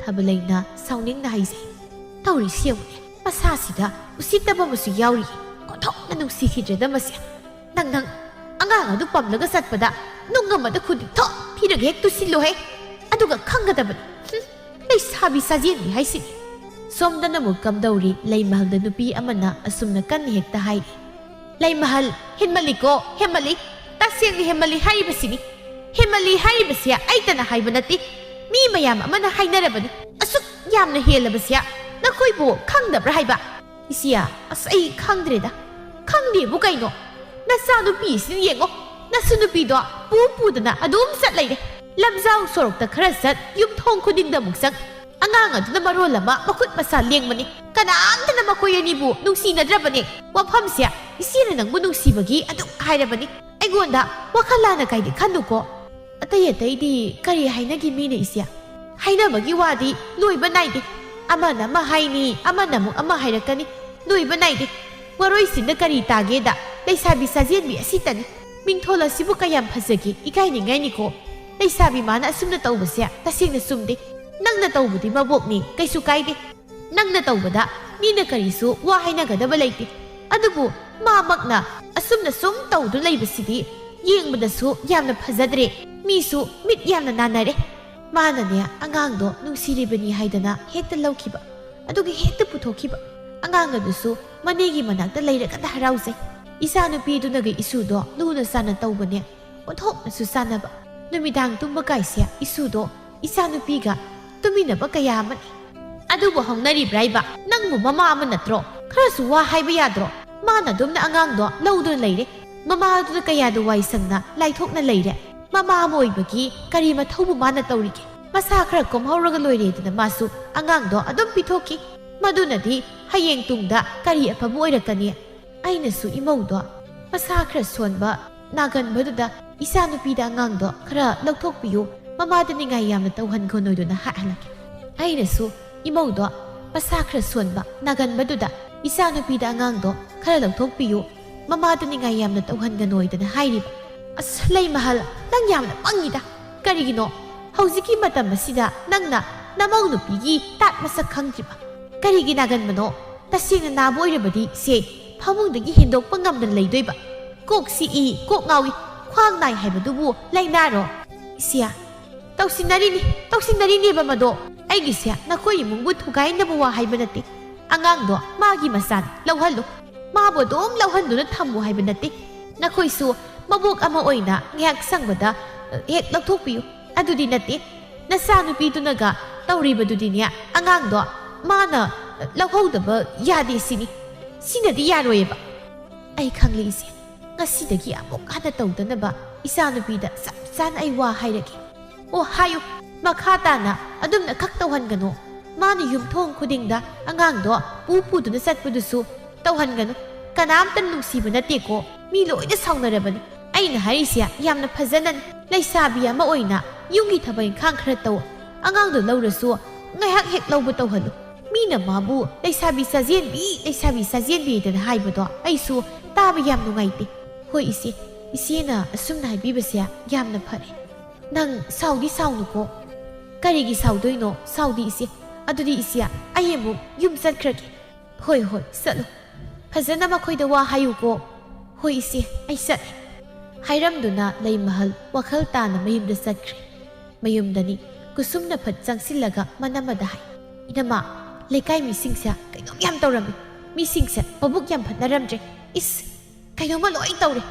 ꯊꯥꯕꯂꯩꯅ ꯁꯥꯎꯅꯤꯡꯅ ꯍꯥꯏꯖꯩ, "ꯇꯧꯔꯤꯁꯤ ꯌꯦꯡꯉꯨꯅꯦ, ꯃꯁꯥꯁꯤꯗ ꯎꯁꯤꯠꯇꯕ ꯑꯃꯁꯨ ꯌꯥꯎꯔꯤ꯫ ꯑꯣꯟꯊꯣꯛꯅ ꯅꯨꯡꯁꯤꯈꯤꯗ꯭ꯔꯦꯗ ꯃꯁꯦ꯫ ꯅꯪ, ꯅꯪ ꯑꯉꯥꯡ ꯑꯗꯨ ꯄꯝꯂꯒ ꯆꯠꯄꯗ ꯅꯨꯡ ꯑꯃꯗ ꯈꯨꯗꯤꯛ ꯊꯣꯛ ꯊꯤꯔꯒ ꯍꯦꯛ ꯇꯨꯁꯤꯜꯂꯨꯍꯦ꯫ ꯑꯗꯨꯒ ꯈꯪꯒꯗꯕꯅꯤ꯫ ꯍꯨꯝ, ꯂꯩꯁꯥꯕꯤ ꯁꯥꯖꯦꯟꯕꯤ ꯍꯥꯏꯁꯤꯅꯤ꯫" ꯁꯣꯝꯗꯅ ꯑꯃꯨꯛ ꯀꯝꯗꯧꯔꯤ, ꯂꯩꯃꯍꯜꯗ ꯅꯨꯄꯤ ꯑꯃꯅ ꯑꯁꯨꯝꯅ ꯀꯟꯅ ꯍꯦꯛꯇ ꯍꯥꯏꯔꯤ, ꯂꯩꯃꯍꯜ, ꯍꯦꯟꯃꯜꯂꯤꯀꯣ, ꯍꯦꯟꯃꯜꯂꯤ꯫ ꯇꯁꯦꯡꯅ ꯍꯦꯟꯃꯜꯂꯤ ꯍꯥꯏꯔꯤꯕꯁꯤꯅꯤ꯫ ꯍꯦꯟꯃꯜꯂꯤ ꯍꯥꯏꯔꯤꯕꯁꯤ ꯑꯩꯇꯅ ꯍꯥꯏꯕ ꯅꯠꯇꯦ꯫ ꯃꯤ ꯃꯌꯥꯝ ꯑꯃꯅ ꯍꯥꯏꯅꯔꯕꯅꯤ꯫ ꯑꯁꯨꯛ ꯌꯥꯝꯅ ꯍꯦꯜꯂꯕꯁꯤ ꯅꯈꯣꯏꯕꯨ ꯈꯪꯗꯕ꯭ꯔꯥ ꯍꯥꯏꯕ? ꯏꯆꯦ, ꯑꯁ, ꯑꯩ ꯈꯪꯗ꯭ꯔꯦꯗ꯫ ꯈꯪꯗꯦꯕꯨ ꯀꯩꯅꯣ? ꯅꯆꯥꯅꯨꯄꯤꯁꯤꯅ ꯌꯦꯡꯉꯣ, ꯅꯁꯨ ꯅꯨꯄꯤꯗꯣ ꯄꯨ ꯄꯨꯗꯅ ꯑꯗꯨꯝ ꯆꯠ ꯂꯩꯔꯦ꯫ ꯂꯝꯖꯥꯎ ꯁꯣꯔꯣꯛꯇ ꯈꯔ ꯆꯠ, ꯌꯨꯝꯊꯣꯡ ꯈꯨꯗꯤꯡꯗ ꯑꯃꯨꯛ ꯆꯪ꯫ ꯑꯉꯥꯡ ꯑꯗꯨꯅ ꯃꯔꯣꯜ ꯑꯃ ꯃꯈꯨꯠ ꯃꯁꯥ ꯂꯦꯡꯕꯅꯤ꯫ ꯀꯅꯥꯝꯇꯅ ꯃꯈꯣꯏ ꯑꯅꯤꯕꯨ ꯅꯨꯡꯁꯤꯅꯗ꯭ꯔꯕꯅꯦ꯫ ꯋꯥꯐꯝꯁꯦ ꯏꯆꯦꯅ ꯅꯪꯕꯨ ꯅꯨꯡꯁꯤꯕꯒꯤ ꯑꯗꯨꯝ ꯍꯥꯏꯔꯕꯅꯤ꯫ ꯑꯩꯉꯣꯟꯗ ꯋꯥꯈꯜ ꯂꯥꯟꯅ ꯀꯥꯏꯗꯤ ꯈꯟꯅꯨꯀꯣ꯫ ꯑꯇꯩ ꯑꯇꯩꯗꯤ ꯀꯔꯤ ꯍꯥꯏꯅꯒꯦ ꯃꯤꯅ ꯏꯆꯦ? ꯍꯥꯏꯅꯕꯒꯤ ꯋꯥꯗꯤ ꯂꯣꯏꯕ ꯅꯥꯏꯗꯦ꯫ ꯑꯃꯅ ꯑꯃ ꯍꯥꯏꯅꯤ, ꯑꯃꯅ ꯑꯃꯨꯛ ꯑꯃ ꯍꯥꯏꯔꯛꯀꯅꯤ꯫ ꯂꯣꯏꯕ ꯅꯥꯏꯗꯦ꯫ ꯋꯥꯔꯣꯏꯁꯤꯟꯗ ꯀꯔꯤ ꯇꯥꯒꯦꯗ, ꯂꯩꯁꯥꯕꯤ ꯁꯥꯖꯦꯟꯕꯤ ꯑꯁꯤꯇꯅꯤ꯫ ꯃꯤꯡꯊꯣꯜ ꯑꯁꯤꯕꯨ ꯀꯌꯥꯝ ꯐꯖꯒꯦ, ꯏꯀꯥꯏꯅꯤꯡꯉꯥꯏꯅꯤꯀꯣ꯫ ꯂꯩꯁꯥꯕꯤ ꯃꯥꯅ ꯑꯁꯨꯝꯅ ꯇꯧꯕꯁꯦ ꯇꯁꯦꯡꯅ ꯆꯨꯝꯗꯦ꯫ ꯅꯪꯅ ꯇꯧꯕꯗꯤ ꯃꯕꯣꯛꯅꯤ, ꯀꯩꯁꯨ ꯀꯥꯏꯗꯦ꯫ ꯅꯪꯅ ꯇꯧꯕꯗ ꯃꯤꯅ ꯀꯔꯤꯁꯨ ꯋꯥ ꯍꯥꯏꯅꯒꯗꯕ ꯂꯩꯇꯦ꯫ ꯑꯗꯨꯕꯨ ꯃꯥꯃꯛꯅ ꯑꯁꯨꯝꯅ ꯁꯨꯝ ꯇꯧꯗꯨꯅ ꯂꯩꯕꯁꯤꯗꯤ ꯌꯦꯡꯕꯗꯁꯨ ꯌꯥꯝꯅ ꯐꯖꯗ꯭ꯔꯦ꯫ ꯃꯤꯁꯨ ꯃꯤꯠ ꯌꯥꯝꯅ ꯅꯥꯟꯅꯔꯦ꯫ ꯃꯥꯅꯅꯦ ꯑꯉꯥꯡꯗꯣ ꯅꯨꯡꯁꯤꯔꯤꯕꯅꯤ ꯍꯥꯏꯗꯅ ꯍꯦꯛꯇ ꯂꯧꯈꯤꯕ, ꯑꯗꯨꯒ ꯍꯦꯛꯇ ꯄꯨꯊꯣꯛꯈꯤꯕ꯫ ꯑꯉꯥꯡ ꯑꯗꯨꯁꯨ ꯃꯅꯦꯒꯤ ꯃꯅꯥꯛꯇ ꯂꯩꯔꯒꯗ ꯍꯔꯥꯎꯖꯩ꯫ ꯏꯆꯥꯅꯨꯄꯤꯗꯨꯅꯒ ꯏꯁꯨꯗꯣ ꯂꯨꯅ ꯆꯥꯟꯅ ꯇꯧꯕꯅꯦ, ꯑꯣꯟꯊꯣꯛꯅꯁꯨ ꯆꯥꯟꯅꯕ꯫ ꯅꯨꯃꯤꯗꯥꯡ ꯇꯨꯝꯕ ꯀꯥꯏꯁꯦ ꯏꯁꯨꯗꯣ ꯏꯆꯥꯅꯨꯄꯤꯒ ꯇꯨꯃꯤꯟꯅꯕ ꯀꯌꯥ ꯑꯃꯅꯤ꯫ ꯑꯗꯨꯕꯨ ꯍꯧꯅꯔꯤꯕ꯭ꯔꯥ ꯏꯕ? ꯅꯪꯕꯨ ꯃꯃꯥ ꯑꯃ ꯅꯠꯇ꯭ꯔꯣ? ꯈꯔꯁꯨ ꯋꯥ ꯍꯥꯏꯕ ꯌꯥꯗ꯭ꯔꯣ? ꯃꯥꯅ ꯑꯗꯨꯝꯅ ꯑꯉꯥꯡꯗꯣ ꯂꯧꯗꯨꯅ ꯂꯩꯔꯦ꯫ ꯃꯃꯥ ꯑꯗꯨꯅ ꯀꯌꯥꯗ ꯋꯥꯏ ꯁꯪꯅ ꯂꯥꯏꯊꯣꯛꯅ ꯂꯩꯔꯦ꯫ ꯃꯃꯥ ꯑꯃ ꯑꯣꯏꯕꯒꯤ ꯀꯔꯤ ꯃꯊꯧꯕꯨ ꯃꯥꯅ ꯇꯧꯔꯤꯒꯦ? ꯃꯁꯥ ꯈꯔ ꯀꯣꯝꯍꯧꯔꯒ ꯂꯣꯏꯔꯦꯗꯅ ꯃꯥꯁꯨ ꯑꯉꯥꯡꯗꯣ ꯑꯗꯨꯝ ꯄꯤꯊꯣꯛꯈꯤ꯫ ꯃꯗꯨꯅꯗꯤ ꯍꯌꯦꯡ ꯇꯨꯡꯗ ꯀꯔꯤ ꯑꯐꯕ ꯑꯣꯏꯔꯛꯀꯅꯤ? ꯑꯩꯅꯁꯨ ꯏꯃꯧꯗꯣ ꯃꯁꯥ ꯈꯔ ꯁꯣꯟꯕ, ꯅꯥꯒꯟꯕꯗꯨꯗ ꯏꯆꯥꯅꯨꯄꯤꯗ ꯑꯉꯥꯡꯗꯣ ꯈꯔ ꯂꯧꯊꯣꯛꯄꯤꯌꯨ, ꯃꯃꯥꯗ ꯅꯤꯡꯉꯥꯏ ꯌꯥꯝꯅ ꯇꯧꯍꯟꯒꯅꯣꯏꯗꯨꯅ ꯍꯥꯏꯍꯜꯂꯛꯀꯦ꯫ ꯑꯩꯅꯁꯨ ꯏꯃꯧꯗꯣ ꯃꯁꯥ ꯈꯔ ꯁꯣꯟꯕ, ꯅꯥꯒꯟꯕꯗꯨꯗ ꯏꯆꯥꯅꯨꯄꯤꯗ ꯑꯉꯥꯡꯗꯣ ꯈꯔ ꯂꯧꯊꯣꯛꯄꯤꯌꯨ, ꯃꯃꯥꯗ ꯅꯤꯡꯉꯥꯏ ꯌꯥꯝꯅ ꯇꯧꯍꯟꯒꯅꯣꯏꯗꯅ ꯍꯥꯏꯔꯤꯕ꯫ ꯑꯁ, ꯂꯩꯃꯍꯜ, ꯅꯪ ꯌꯥꯝꯅ ꯄꯪꯉꯤꯗ꯫ ꯀꯔꯤꯒꯤꯅꯣ ꯍꯧꯖꯤꯛꯀꯤ ꯃꯇꯝ ꯑꯁꯤꯗ ꯅꯪꯅ ꯅꯃꯧ ꯅꯨꯄꯤꯒꯤ ꯇꯥꯠ ꯃꯁꯛ ꯈꯪꯗ꯭ꯔꯤꯕ? ꯀꯔꯤꯒꯤ ꯅꯥꯒꯟꯕꯅꯣ? ꯇꯁꯦꯡꯅ ꯅꯥꯕ ꯑꯣꯏꯔꯕꯗꯤ ꯁꯦ ꯐꯃꯨꯡꯗꯒꯤ ꯍꯦꯟꯗꯣꯛꯄ ꯉꯝꯗꯅ ꯂꯩꯗꯣꯏꯕ꯫ ꯀꯣꯛ ꯆꯤꯛꯏ, ꯀꯣꯛ ꯉꯥꯎꯏ, ꯈ꯭ꯋꯥꯡ ꯅꯥꯏ ꯍꯥꯏꯕꯗꯨꯕꯨ ꯂꯥꯏꯅꯥꯔꯣ? ꯏꯆꯦ, ꯇꯧꯁꯤꯟꯅꯔꯤꯅꯤ, ꯇꯧꯁꯤꯟꯅꯔꯤꯅꯦꯕ ꯃꯗꯣ꯫ ꯑꯩꯒꯤꯁꯦ ꯅꯈꯣꯏ ꯏꯃꯨꯡꯕꯨ ꯊꯨꯒꯥꯏꯅꯕ ꯋꯥ ꯍꯥꯏꯕ ꯅꯠꯇꯦ꯫ ꯑꯉꯥꯡꯗꯣ ꯃꯥꯒꯤ ꯃꯆꯥꯅꯤ, ꯂꯧꯍꯜꯂꯨ꯫ ꯃꯥꯕꯨ ꯑꯗꯨꯝ ꯂꯧꯍꯟꯗꯨꯅ ꯊꯝꯃꯨ ꯍꯥꯏꯕ ꯅꯠꯇꯦ꯫ ꯅꯈꯣꯏꯁꯨ ꯃꯕꯣꯛ ꯑꯃ ꯑꯣꯏꯅ ꯉꯥꯏꯍꯥꯛ ꯁꯪꯕꯗ, ꯑ, ꯍꯦꯛ ꯂꯧꯊꯣꯛꯄꯤꯌꯨ꯫ ꯑꯗꯨꯗꯤ ꯅꯠꯇꯦ, ꯅꯆꯥꯅꯨꯄꯤꯗꯨꯅꯒ ꯇꯧꯔꯤꯕꯗꯨꯗꯤꯅꯦ, ꯑꯉꯥꯡꯗꯣ ꯃꯥꯅ, ꯑ, ꯂꯧꯍꯧꯗꯕ ꯌꯥꯗꯦ ꯁꯤꯅꯤ꯫ ꯁꯤꯅꯗꯤ ꯌꯥꯔꯣꯏꯌꯦꯕ꯫ ꯑꯩ ꯈꯪꯂꯦ ꯏꯆꯦ꯫ ꯉꯁꯤꯗꯒꯤ ꯑꯃꯨꯛ ꯍꯟꯅ ꯇꯧꯗꯅꯕ ꯏꯆꯥꯅꯨꯄꯤꯗ ꯆꯞ ꯆꯥꯅ ꯑꯩ ꯋꯥ ꯍꯥꯏꯔꯒꯦ꯫ ꯑꯣ, ꯍꯥꯏꯌꯨ꯫ ꯃꯈꯥ ꯇꯥꯅ ꯑꯗꯨꯝꯅ ꯈꯛ ꯇꯧꯍꯟꯒꯅꯨ꯫ ꯃꯥꯅ ꯌꯨꯝꯊꯣꯡ ꯈꯨꯗꯤꯡꯗ ꯑꯉꯥꯡꯗꯣ ꯄꯨ ꯄꯨꯗꯨꯅ ꯆꯠꯄꯗꯨꯁꯨ ꯇꯧꯍꯟꯒꯅꯨ꯫ ꯀꯅꯥꯝꯇ ꯅꯨꯡꯁꯤꯕ ꯅꯠꯇꯦꯀꯣ꯫ ꯃꯤ ꯂꯣꯏꯅ ꯁꯥꯎꯅꯔꯕꯅꯤ꯫ ꯑꯩꯅ ꯍꯥꯏꯔꯤꯁꯦ ꯌꯥꯝꯅ ꯐꯖꯅꯅꯤ꯫ ꯂꯩꯁꯥꯕꯤ ꯑꯃ ꯑꯣꯏꯅ ꯌꯨꯝꯒꯤ ꯊꯕꯛ ꯏꯪꯈꯥꯡ ꯈꯔ ꯇꯧ꯫ ꯑꯉꯥꯡꯗꯣ ꯂꯧꯔꯁꯨ ꯉꯥꯏꯍꯥꯛ ꯍꯦꯛ ꯂꯧꯕ ꯇꯧꯍꯜꯂꯨ꯫ ꯃꯤꯅ ꯃꯥꯕꯨ "ꯂꯩꯁꯥꯕꯤ ꯆꯥꯖꯦꯟꯕꯤ, ꯂꯩꯁꯥꯕꯤ ꯆꯥꯖꯦꯟꯕꯤ" ꯍꯥꯏꯅ ꯍꯥꯏꯕꯗꯣ ꯑꯩꯁꯨ ꯇꯥꯕ ꯌꯥꯝ ꯅꯨꯡꯉꯥꯏꯇꯦ꯫ ꯍꯣꯏ ꯏꯆꯦ, ꯏꯆꯦꯅ ꯑꯁꯨꯝꯅ ꯍꯥꯏꯕꯤꯕꯁꯦ ꯌꯥꯝꯅ ꯐꯔꯦ꯫ ꯅꯪ ꯁꯥꯎꯗꯤ ꯁꯥꯎꯅꯨꯀꯣ꯫ ꯀꯔꯤꯒꯤ ꯁꯥꯎꯗꯣꯏꯅꯣ? ꯁꯥꯎꯗꯦ ꯏꯆꯦ꯫ ꯑꯗꯨꯗꯤ ꯏꯆꯦ, ꯑꯩ ꯑꯃꯨꯛ ꯌꯨꯝ ꯆꯠꯈ꯭ꯔꯒꯦ꯫ ꯍꯣꯏ, ꯍꯣꯏ, ꯆꯠꯂꯣ꯫ ꯐꯖꯅ ꯃꯈꯣꯏꯗ ꯋꯥ ꯍꯥꯏꯌꯨꯀꯣ꯫ ꯍꯣꯏ ꯏꯆꯦ, ꯑꯩ ꯆꯠꯂꯦ꯫ ꯍꯥꯏꯔꯝꯗꯨꯅ ꯂꯩꯃꯍꯜ ꯋꯥꯈꯜ ꯇꯥꯅ ꯃꯌꯨꯝꯗ ꯆꯠꯈ꯭ꯔꯦ꯫ ꯃꯌꯨꯝꯗꯅꯤ ꯀꯨꯁꯨꯝꯅ ꯐꯠ ꯆꯪꯁꯤꯜꯂꯒ ꯃꯅꯝꯃꯗ ꯍꯥꯏ, "ꯏꯅꯝꯃ, ꯂꯩꯀꯥꯏ ꯃꯤꯁꯤꯡꯁꯦ ꯀꯩꯅꯣꯝ ꯌꯥꯝ ꯇꯧꯔꯝꯃꯤ꯫ ꯃꯤꯁꯤꯡꯁꯦ ꯃꯕꯨꯛ ꯌꯥꯝ ꯐꯠꯅꯔꯝꯗ꯭ꯔꯦ꯫ ꯏꯁ, ꯀꯩꯅꯣꯝꯃ ꯂꯣꯏ ꯇꯧꯔꯦ꯫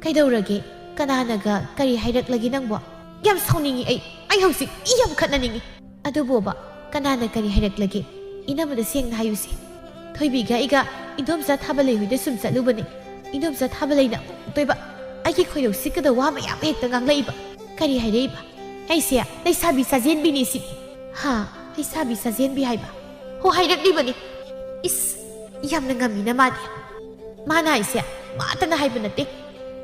ꯀꯩꯗꯧꯔꯒꯦ? ꯀꯅꯥꯅꯒ ꯀꯔꯤ ꯍꯥꯏꯔꯛꯂꯒꯦ ꯅꯪꯕꯣ? ꯌꯥꯝ ꯁꯥꯎꯅꯤꯡꯉꯤ ꯑꯩ꯫ ꯑꯩ ꯍꯧꯖꯤꯛ ꯏ ꯌꯥꯝ ꯈꯠꯅꯅꯤꯡꯉꯤ꯫" "ꯑꯗꯨꯕꯣꯕ, ꯀꯅꯥꯅ ꯀꯔꯤ ꯍꯥꯏꯔꯛꯂꯒꯦ? ꯏꯅꯝꯃꯗ ꯁꯦꯡꯅ ꯍꯥꯏꯌꯨꯁꯦ꯫ ꯊꯣꯏꯕꯤꯒ ꯑꯩꯒ ꯏꯟꯗꯣꯝꯆꯥ ꯊꯥꯕꯂꯩ ꯍꯣꯏꯗ ꯁꯨꯝ ꯆꯠꯂꯨꯕꯅꯦ꯫ ꯏꯟꯗꯣꯝꯆꯥ ꯊꯥꯕꯂꯩꯅ ꯑꯃꯨꯛꯇꯣꯏꯕ ꯑꯩꯒꯤ ꯈꯣꯏꯗꯧ ꯁꯤꯠꯀꯗꯧꯕ ꯋꯥ ꯃꯌꯥꯝ ꯍꯦꯛꯇ ꯉꯥꯡꯂꯛꯏꯕ꯫" "ꯀꯔꯤ ꯍꯥꯏꯔꯛꯏꯕ?" "ꯑꯩꯁꯦ ꯂꯩꯁꯥꯕꯤ ꯆꯥꯖꯦꯟꯕꯤꯅꯤ ꯁꯤꯅꯤ꯫" "ꯍꯥ? ꯂꯩꯁꯥꯕꯤ ꯆꯥꯖꯦꯟꯕꯤ ꯍꯥꯏꯕ?" "ꯍꯣ, ꯍꯥꯏꯔꯛꯂꯤꯕꯅꯤ꯫" "ꯏꯁ, ꯌꯥꯝꯅ ꯉꯝꯃꯤꯅ ꯃꯥꯗꯤ꯫" "ꯃꯥꯅ ꯍꯥꯏꯁꯦ ꯃꯥꯇꯅ ꯍꯥꯏꯕ ꯅꯠꯇꯦ꯫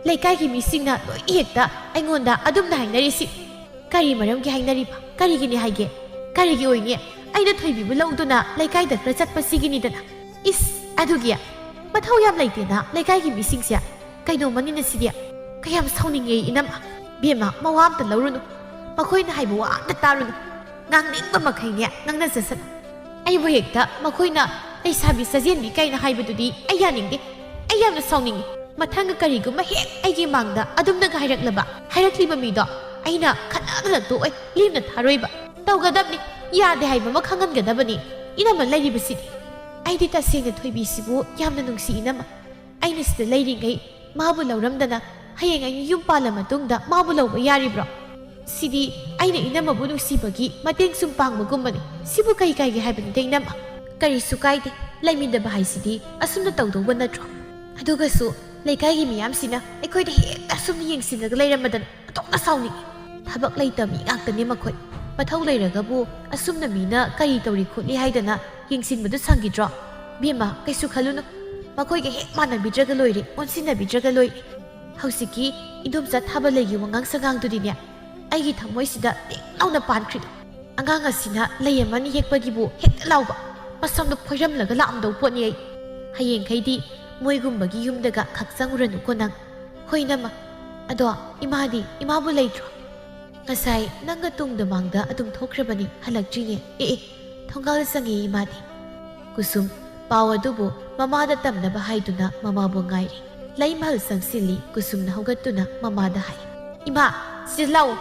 ꯂꯩꯀꯥꯏꯒꯤ ꯃꯤꯁꯤꯡꯅ ꯂꯣꯏꯅ ꯍꯦꯛꯇ ꯑꯩꯉꯣꯟꯗ ꯑꯗꯨꯝꯅ ꯍꯥꯏꯅꯔꯤꯁꯤ꯫" "ꯀꯔꯤ ꯃꯔꯝꯒꯤ ꯍꯥꯏꯅꯔꯤꯕ? ꯀꯔꯤꯒꯤꯅꯤ ꯍꯥꯏꯒꯦ? ꯀꯔꯤꯒꯤ ꯑꯣꯏꯅꯤ? ꯑꯩꯅ ꯊꯣꯏꯕꯤꯕꯨ ꯂꯧꯗꯨꯅ ꯂꯩꯀꯥꯏꯗ ꯈꯔ ꯆꯠꯄꯁꯤꯒꯤꯅꯤꯗꯅ꯫" "ꯏꯁ, ꯑꯗꯨꯒꯤ? ꯃꯊꯧ ꯌꯥꯝ ꯂꯩꯇꯦꯅ ꯂꯩꯀꯥꯏꯒꯤ ꯃꯤꯁꯤꯡꯁꯦ꯫ ꯀꯩꯅꯣꯃꯅꯤꯅ ꯁꯤꯗꯤ꯫ ꯀꯌꯥꯝ ꯁꯥꯎꯅꯤꯡꯉꯦ ꯏꯅꯝꯃ꯫ ꯕꯦꯝꯃ, ꯃꯋꯥ ꯑꯝꯇ ꯂꯧꯔꯨꯅꯨ꯫ ꯃꯈꯣꯏꯅ ꯍꯥꯏꯕ ꯋꯥ ꯑꯝꯇ ꯇꯥꯔꯨꯅꯨ꯫ ꯉꯥꯡꯅꯤꯡꯕ ꯃꯈꯩꯅꯦ ꯉꯥꯡꯅꯖꯁꯅꯨ꯫ ꯑꯩꯕꯨ ꯍꯦꯛꯇ ꯃꯈꯣꯏꯅ ꯂꯩꯁꯥꯕꯤ ꯆꯥꯖꯦꯟꯕꯤ ꯀꯥꯏꯅ ꯍꯥꯏꯕꯗꯨꯗꯤ ꯑꯩ ꯌꯥꯅꯤꯡꯗꯦ꯫ ꯑꯩ ꯌꯥꯝꯅ ꯁꯥꯎꯅꯤꯡꯉꯤ꯫ ꯃꯊꯪꯒ ꯀꯔꯤꯒꯨꯝꯕ ꯍꯦꯛ ꯑꯩꯒꯤ ꯃꯥꯡꯗ ꯑꯗꯨꯝꯅꯒ ꯍꯥꯏꯔꯛꯂꯕ, ꯍꯥꯏꯔꯛꯂꯤꯕ ꯃꯤꯗꯣ ꯑꯩꯅ ꯈꯠꯅꯗꯅ ꯇꯣꯛꯑꯣꯏ, ꯂꯦꯝꯅ ꯊꯥꯔꯣꯏꯕ꯫ ꯇꯧꯒꯗꯕꯅꯤ, ꯌꯥꯗꯦ ꯍꯥꯏꯕ ꯑꯃ ꯈꯪꯍꯟꯒꯗꯕꯅꯤ꯫ ꯏꯅꯝꯃ ꯂꯩꯔꯤꯕꯁꯤꯗꯤ꯫ ꯑꯩꯗꯤ ꯇꯁꯦꯡꯅ ꯊꯣꯏꯕꯤꯁꯤꯕꯨ ꯌꯥꯝꯅ ꯅꯨꯡꯁꯤ, ꯏꯅꯝꯃ꯫ ꯑꯩꯅ ꯁꯤꯗ ꯂꯩꯔꯤꯉꯩ ꯃꯥꯕꯨ ꯂꯧꯔꯝꯗꯅ ꯍꯌꯦꯡ ꯑꯩꯅ ꯌꯨꯝ ꯄꯥꯜꯂ ꯃꯇꯨꯡꯗ ꯃꯥꯕꯨ ꯂꯧꯕ ꯌꯥꯔꯤꯕ꯭ꯔꯣ? ꯁꯤꯗꯤ ꯑꯩꯅ ꯏꯅꯝꯃꯕꯨ ꯅꯨꯡꯁꯤꯕꯒꯤ ꯃꯇꯦꯡ ꯁꯨꯝ ꯄꯥꯡꯕꯒꯨꯝꯕꯅꯤ꯫ ꯁꯤꯕꯨ ꯀꯔꯤ ꯀꯥꯏꯒꯦ ꯍꯥꯏꯕꯅꯤꯗ, ꯏꯅꯝꯃ? ꯀꯔꯤꯁꯨ ꯀꯥꯏꯗꯦ, ꯂꯩꯃꯤꯟꯅꯕ ꯍꯥꯏꯁꯤꯗꯤ ꯑꯁꯨꯝꯅ ꯇꯧꯗꯧꯕ ꯅꯠꯇ꯭ꯔꯣ? ꯑꯗꯨꯒꯁꯨ ꯂꯩꯀꯥꯏꯒꯤ ꯃꯤꯌꯥꯝꯁꯤꯅ ꯑꯩꯈꯣꯏꯗ ꯍꯦꯛꯇ ꯑꯁꯨꯝꯅ ꯌꯦꯡꯁꯤꯜꯂꯒ ꯂꯩꯔꯝꯕꯗꯅ ꯑꯣꯟꯊꯣꯛꯅ ꯁꯥꯎꯅꯤꯡꯏ꯫ ꯊꯕꯛ ꯂꯩꯇꯕ ꯃꯤ ꯉꯥꯛꯇꯅꯦ ꯃꯈꯣꯏ꯫ ꯃꯊꯧ ꯂꯩꯔꯒꯕꯨ ꯑꯁꯨꯝꯅ ꯃꯤꯅ ꯀꯔꯤ ꯇꯧꯔꯤ ꯈꯣꯠꯂꯤ ꯍꯥꯏꯗꯅ ꯌꯦꯡꯁꯤꯟꯕꯗꯨ ꯁꯪꯈꯤꯗ꯭ꯔꯣ? ꯕꯦꯝꯃ, ꯀꯩꯁꯨ ꯈꯜꯂꯨꯅꯨ꯫ ꯃꯈꯣꯏꯒ ꯍꯦꯛ ꯃꯥꯟꯅꯕꯤꯗ꯭ꯔꯒ ꯂꯣꯏꯔꯦ, ꯑꯣꯟꯁꯤꯟꯅꯕꯤꯗ꯭ꯔꯒ ꯂꯣꯏꯔꯦ꯫ ꯍꯧꯖꯤꯛꯀꯤ ꯏꯗꯣꯝꯆꯥ ꯊꯥꯕꯂꯩꯒꯤ ꯋꯥꯉꯥꯡ ꯁꯉꯥꯡꯗꯨꯗꯤꯅꯦ, ꯑꯩꯒꯤ ꯊꯃꯣꯏꯁꯤꯗ ꯇꯦꯡ ꯂꯥꯎꯅ ꯄꯥꯟꯈ꯭ꯔꯤꯗꯣ꯫ ꯑꯉꯥꯡ ꯑꯁꯤꯅ ꯂꯩ ꯑꯃꯅꯤ ꯍꯦꯛꯄꯒꯤꯕꯨ ꯍꯦꯛꯇ ꯂꯥꯎꯕ, ꯃꯁꯝꯗꯣ ꯐꯣꯏꯔꯝꯂꯒ ꯂꯥꯛꯑꯝꯗꯧ ꯄꯣꯠꯅꯤ ꯑꯩ꯫ ꯍꯌꯦꯡꯈꯩꯗꯤ ꯃꯣꯏꯒꯨꯝꯕꯒꯤ ꯌꯨꯝꯗꯒ ꯈꯛ ꯆꯪꯉꯨꯔꯅꯨꯀꯣ ꯅꯪ꯫ ꯍꯣꯏ, ꯏꯅꯝꯃ꯫ ꯑꯗꯣ ꯏꯃꯥꯗꯤ? ꯏꯃꯥꯕꯨ ꯂꯩꯇ꯭ꯔꯣ? ꯉꯁꯥꯏ ꯅꯪꯒ ꯇꯨꯡꯗ ꯃꯥꯡꯗ ꯑꯗꯨꯝ ꯊꯣꯛꯈ꯭ꯔꯕꯅꯤ, ꯍꯜꯂꯛꯇ꯭ꯔꯤꯅꯦ꯫ ꯑꯦ, ꯑꯦ, ꯊꯣꯡꯒꯥꯜ ꯆꯪꯉꯦ ꯏꯃꯥꯗꯤ꯫ ꯀꯨꯁꯨꯝ ꯄꯥꯎ ꯑꯗꯨꯕꯨ ꯃꯃꯥꯗ ꯇꯝꯅꯕ ꯍꯥꯏꯗꯨꯅ ꯃꯃꯥꯕꯨ ꯉꯥꯏꯔꯤ꯫ ꯂꯩꯃꯍꯜ ꯆꯪꯁꯤꯜꯂꯤ꯫ ꯀꯨꯁꯨꯝꯅ ꯍꯧꯒꯠꯇꯨꯅ ꯃꯃꯥꯗ ꯍꯥꯏ, "ꯏꯃꯥ, ꯁꯤꯗ ꯂꯥꯛꯑꯣ꯫